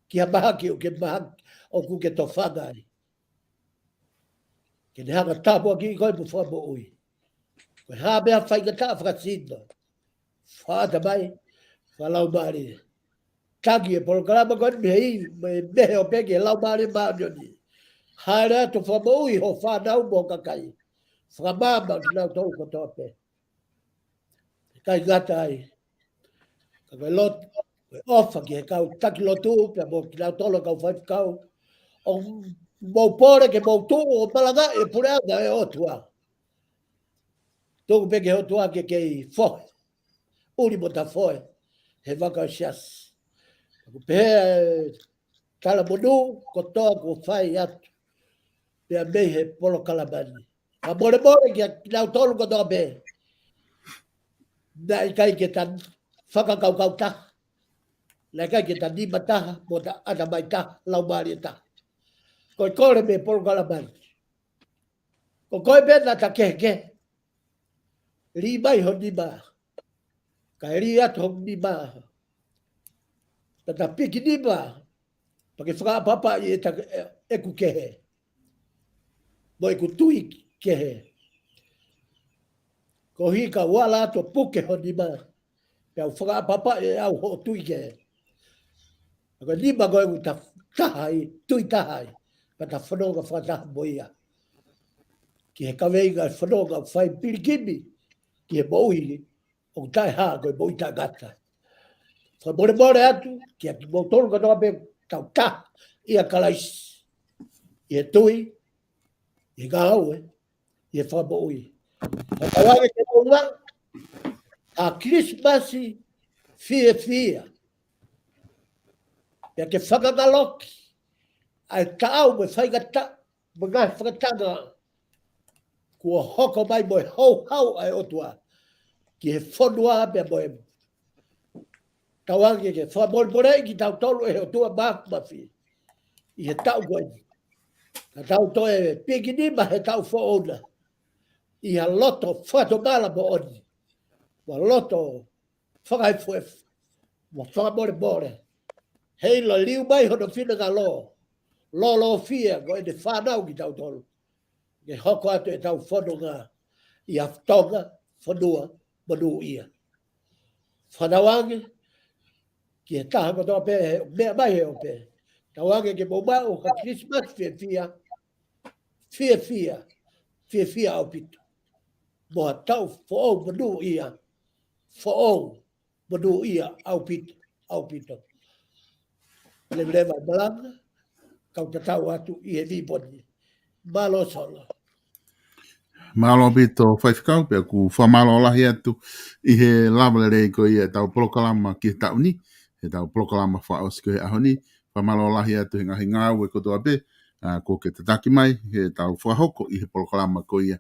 Ki ha mahaki ʻoku ke mahaki, ʻoku ke tofanga ai. Ke ne hanga ʻo tāpuakiʻi koe mo fakamoʻui. Ko e hā pē ha faingataʻa fakasino. Fakatamai, fakalaumālie. Taki e polokalama ko eni mei he, mei, mei he ope ki he Laumālie Māʻoniʻoni. Hāʻele atu ʻo fakamoʻui ho fānau mo ho kakai. Fakamaama kinautolu kotoa pē. Kae ngata ai. Ka ko e lotu, ko e ʻofa ki he kau taki lotu, pea mo kinautolu kau faifekau. ʻOku mou pole ke mou tuʻu ʻo malangaʻi e Puleʻanga ʻo e ʻOtua. Tuku pē ki he ʻOtua ke kei fohe. ʻUli mo tafoe. He vaka ʻo e siasi. ʻOku pehē e talamonū kotoa kuo fai atu. Pea mei he polokalama ni. Fakamolemole kia kinautolu kotoa pē. Naʻe ʻikai ke ta fakakaukau taha. Naʻe ʻikai ke ta nima taha, mo ta ʻatamai taha, laumālie taha. Ko e kole mei he polokalama ni. Ko koe pē naʻa ta kehekehe. Lī mai ho nima. Kae lī atu ho nima. Pea ta piki nima. Pea ke fakaʻapaʻapaʻi e ta, e, ʻeku kehe. Mo ʻeku tui kehe. Koeʻuhi ka u ala atu ʻo puke ho nima. Pea u fakaʻapaʻapaʻi ʻe au hoʻo tui kehe. Ka ko e nima ko ē ʻoku ta taha ai, tui taha ai. Pea ta fononga fakataha mo ia. Ki he kaveinga e fononga ʻoku fai pilikimi. Ki he moʻui ʻoku taʻehā ko e moʻui taʻengata. Fakamolemole atu, kia kimoutolu kotoa pē tau taha, ʻia Kalaisi. ʻI he tui, ʻi he ngāue, ʻi he fakamoʻui. Fakatauange ke moua, ʻa Kilisimasi fiefia. Pea ke fakangaloki ʻa e taʻau mo e faingataʻa, mo e ngaahi fakatanga kuo hoko mai mo e houhau ʻa e ʻOtua ki he fonua pea mo e tauange ke fakamolemoleʻi kitautolu ʻe he ʻOtua Māfimafi ʻi he taʻu ko eni. Ka tau toe pikinima he taʻu foʻou na ʻi ha loto fakatomala moʻoni, mo ha loto fakaefuefu, mo fakamolemole. Heiʻilo liu mai hono finangalo, lolofia ko ʻene fānau kitautolu ke hoko atu ʻetau fononga ʻi ha Tonga fonua monūʻia. Fakatauange ki he taha kotoa pē he meʻa mai he ope, tauange ke mou maʻu ha Kilisimasi fiefia, fiefia, fiefia ʻaupito, mo ha taʻu foʻou monūʻia, foʻou monūʻia ʻaupito, ʻaupito. Leveleva e malanga, kau tatau atu ʻi he viponi. Mālō Solo. Mālō ʻaupito Faifekau, pea ʻoku fakamālō lahi atu ʻi he lava lelei ko ia ʻetau polokalama ki he taʻu ni, ʻetau polokalama fakaʻosi ko e ʻaho ni. Fakamālō lahi atu he ngaahi ngāue kotoa pē ʻa, kuo ke tataki mai heʻetau fakahoko ʻi he polokalama ko ia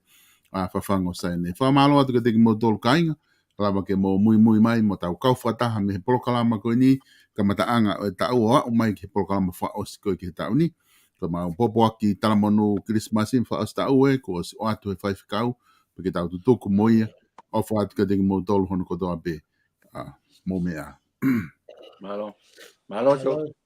ʻa Fafangu ʻo Saione. Fakamālō atu kiate kimoutolu kāinga, lava ke mou muimui mai mo tau kau fakataha mei he polokalama ko eni, kamataʻanga ʻo e taʻu ʻo aʻu mai ki he polokalama fakaʻosi ko ē ki he taʻu ni. Ko ʻemau pōpoaki talamonū Kilisimasi fakaʻosi taʻu ē, kuo ʻosi ʻoatu ʻe he Faifekau, pea ke tau tutuku mo ia. ʻOfa atu kiate kimoutolu hono kotoa pē. ʻA, mou meʻa ā. Mālō. Mālō Solo.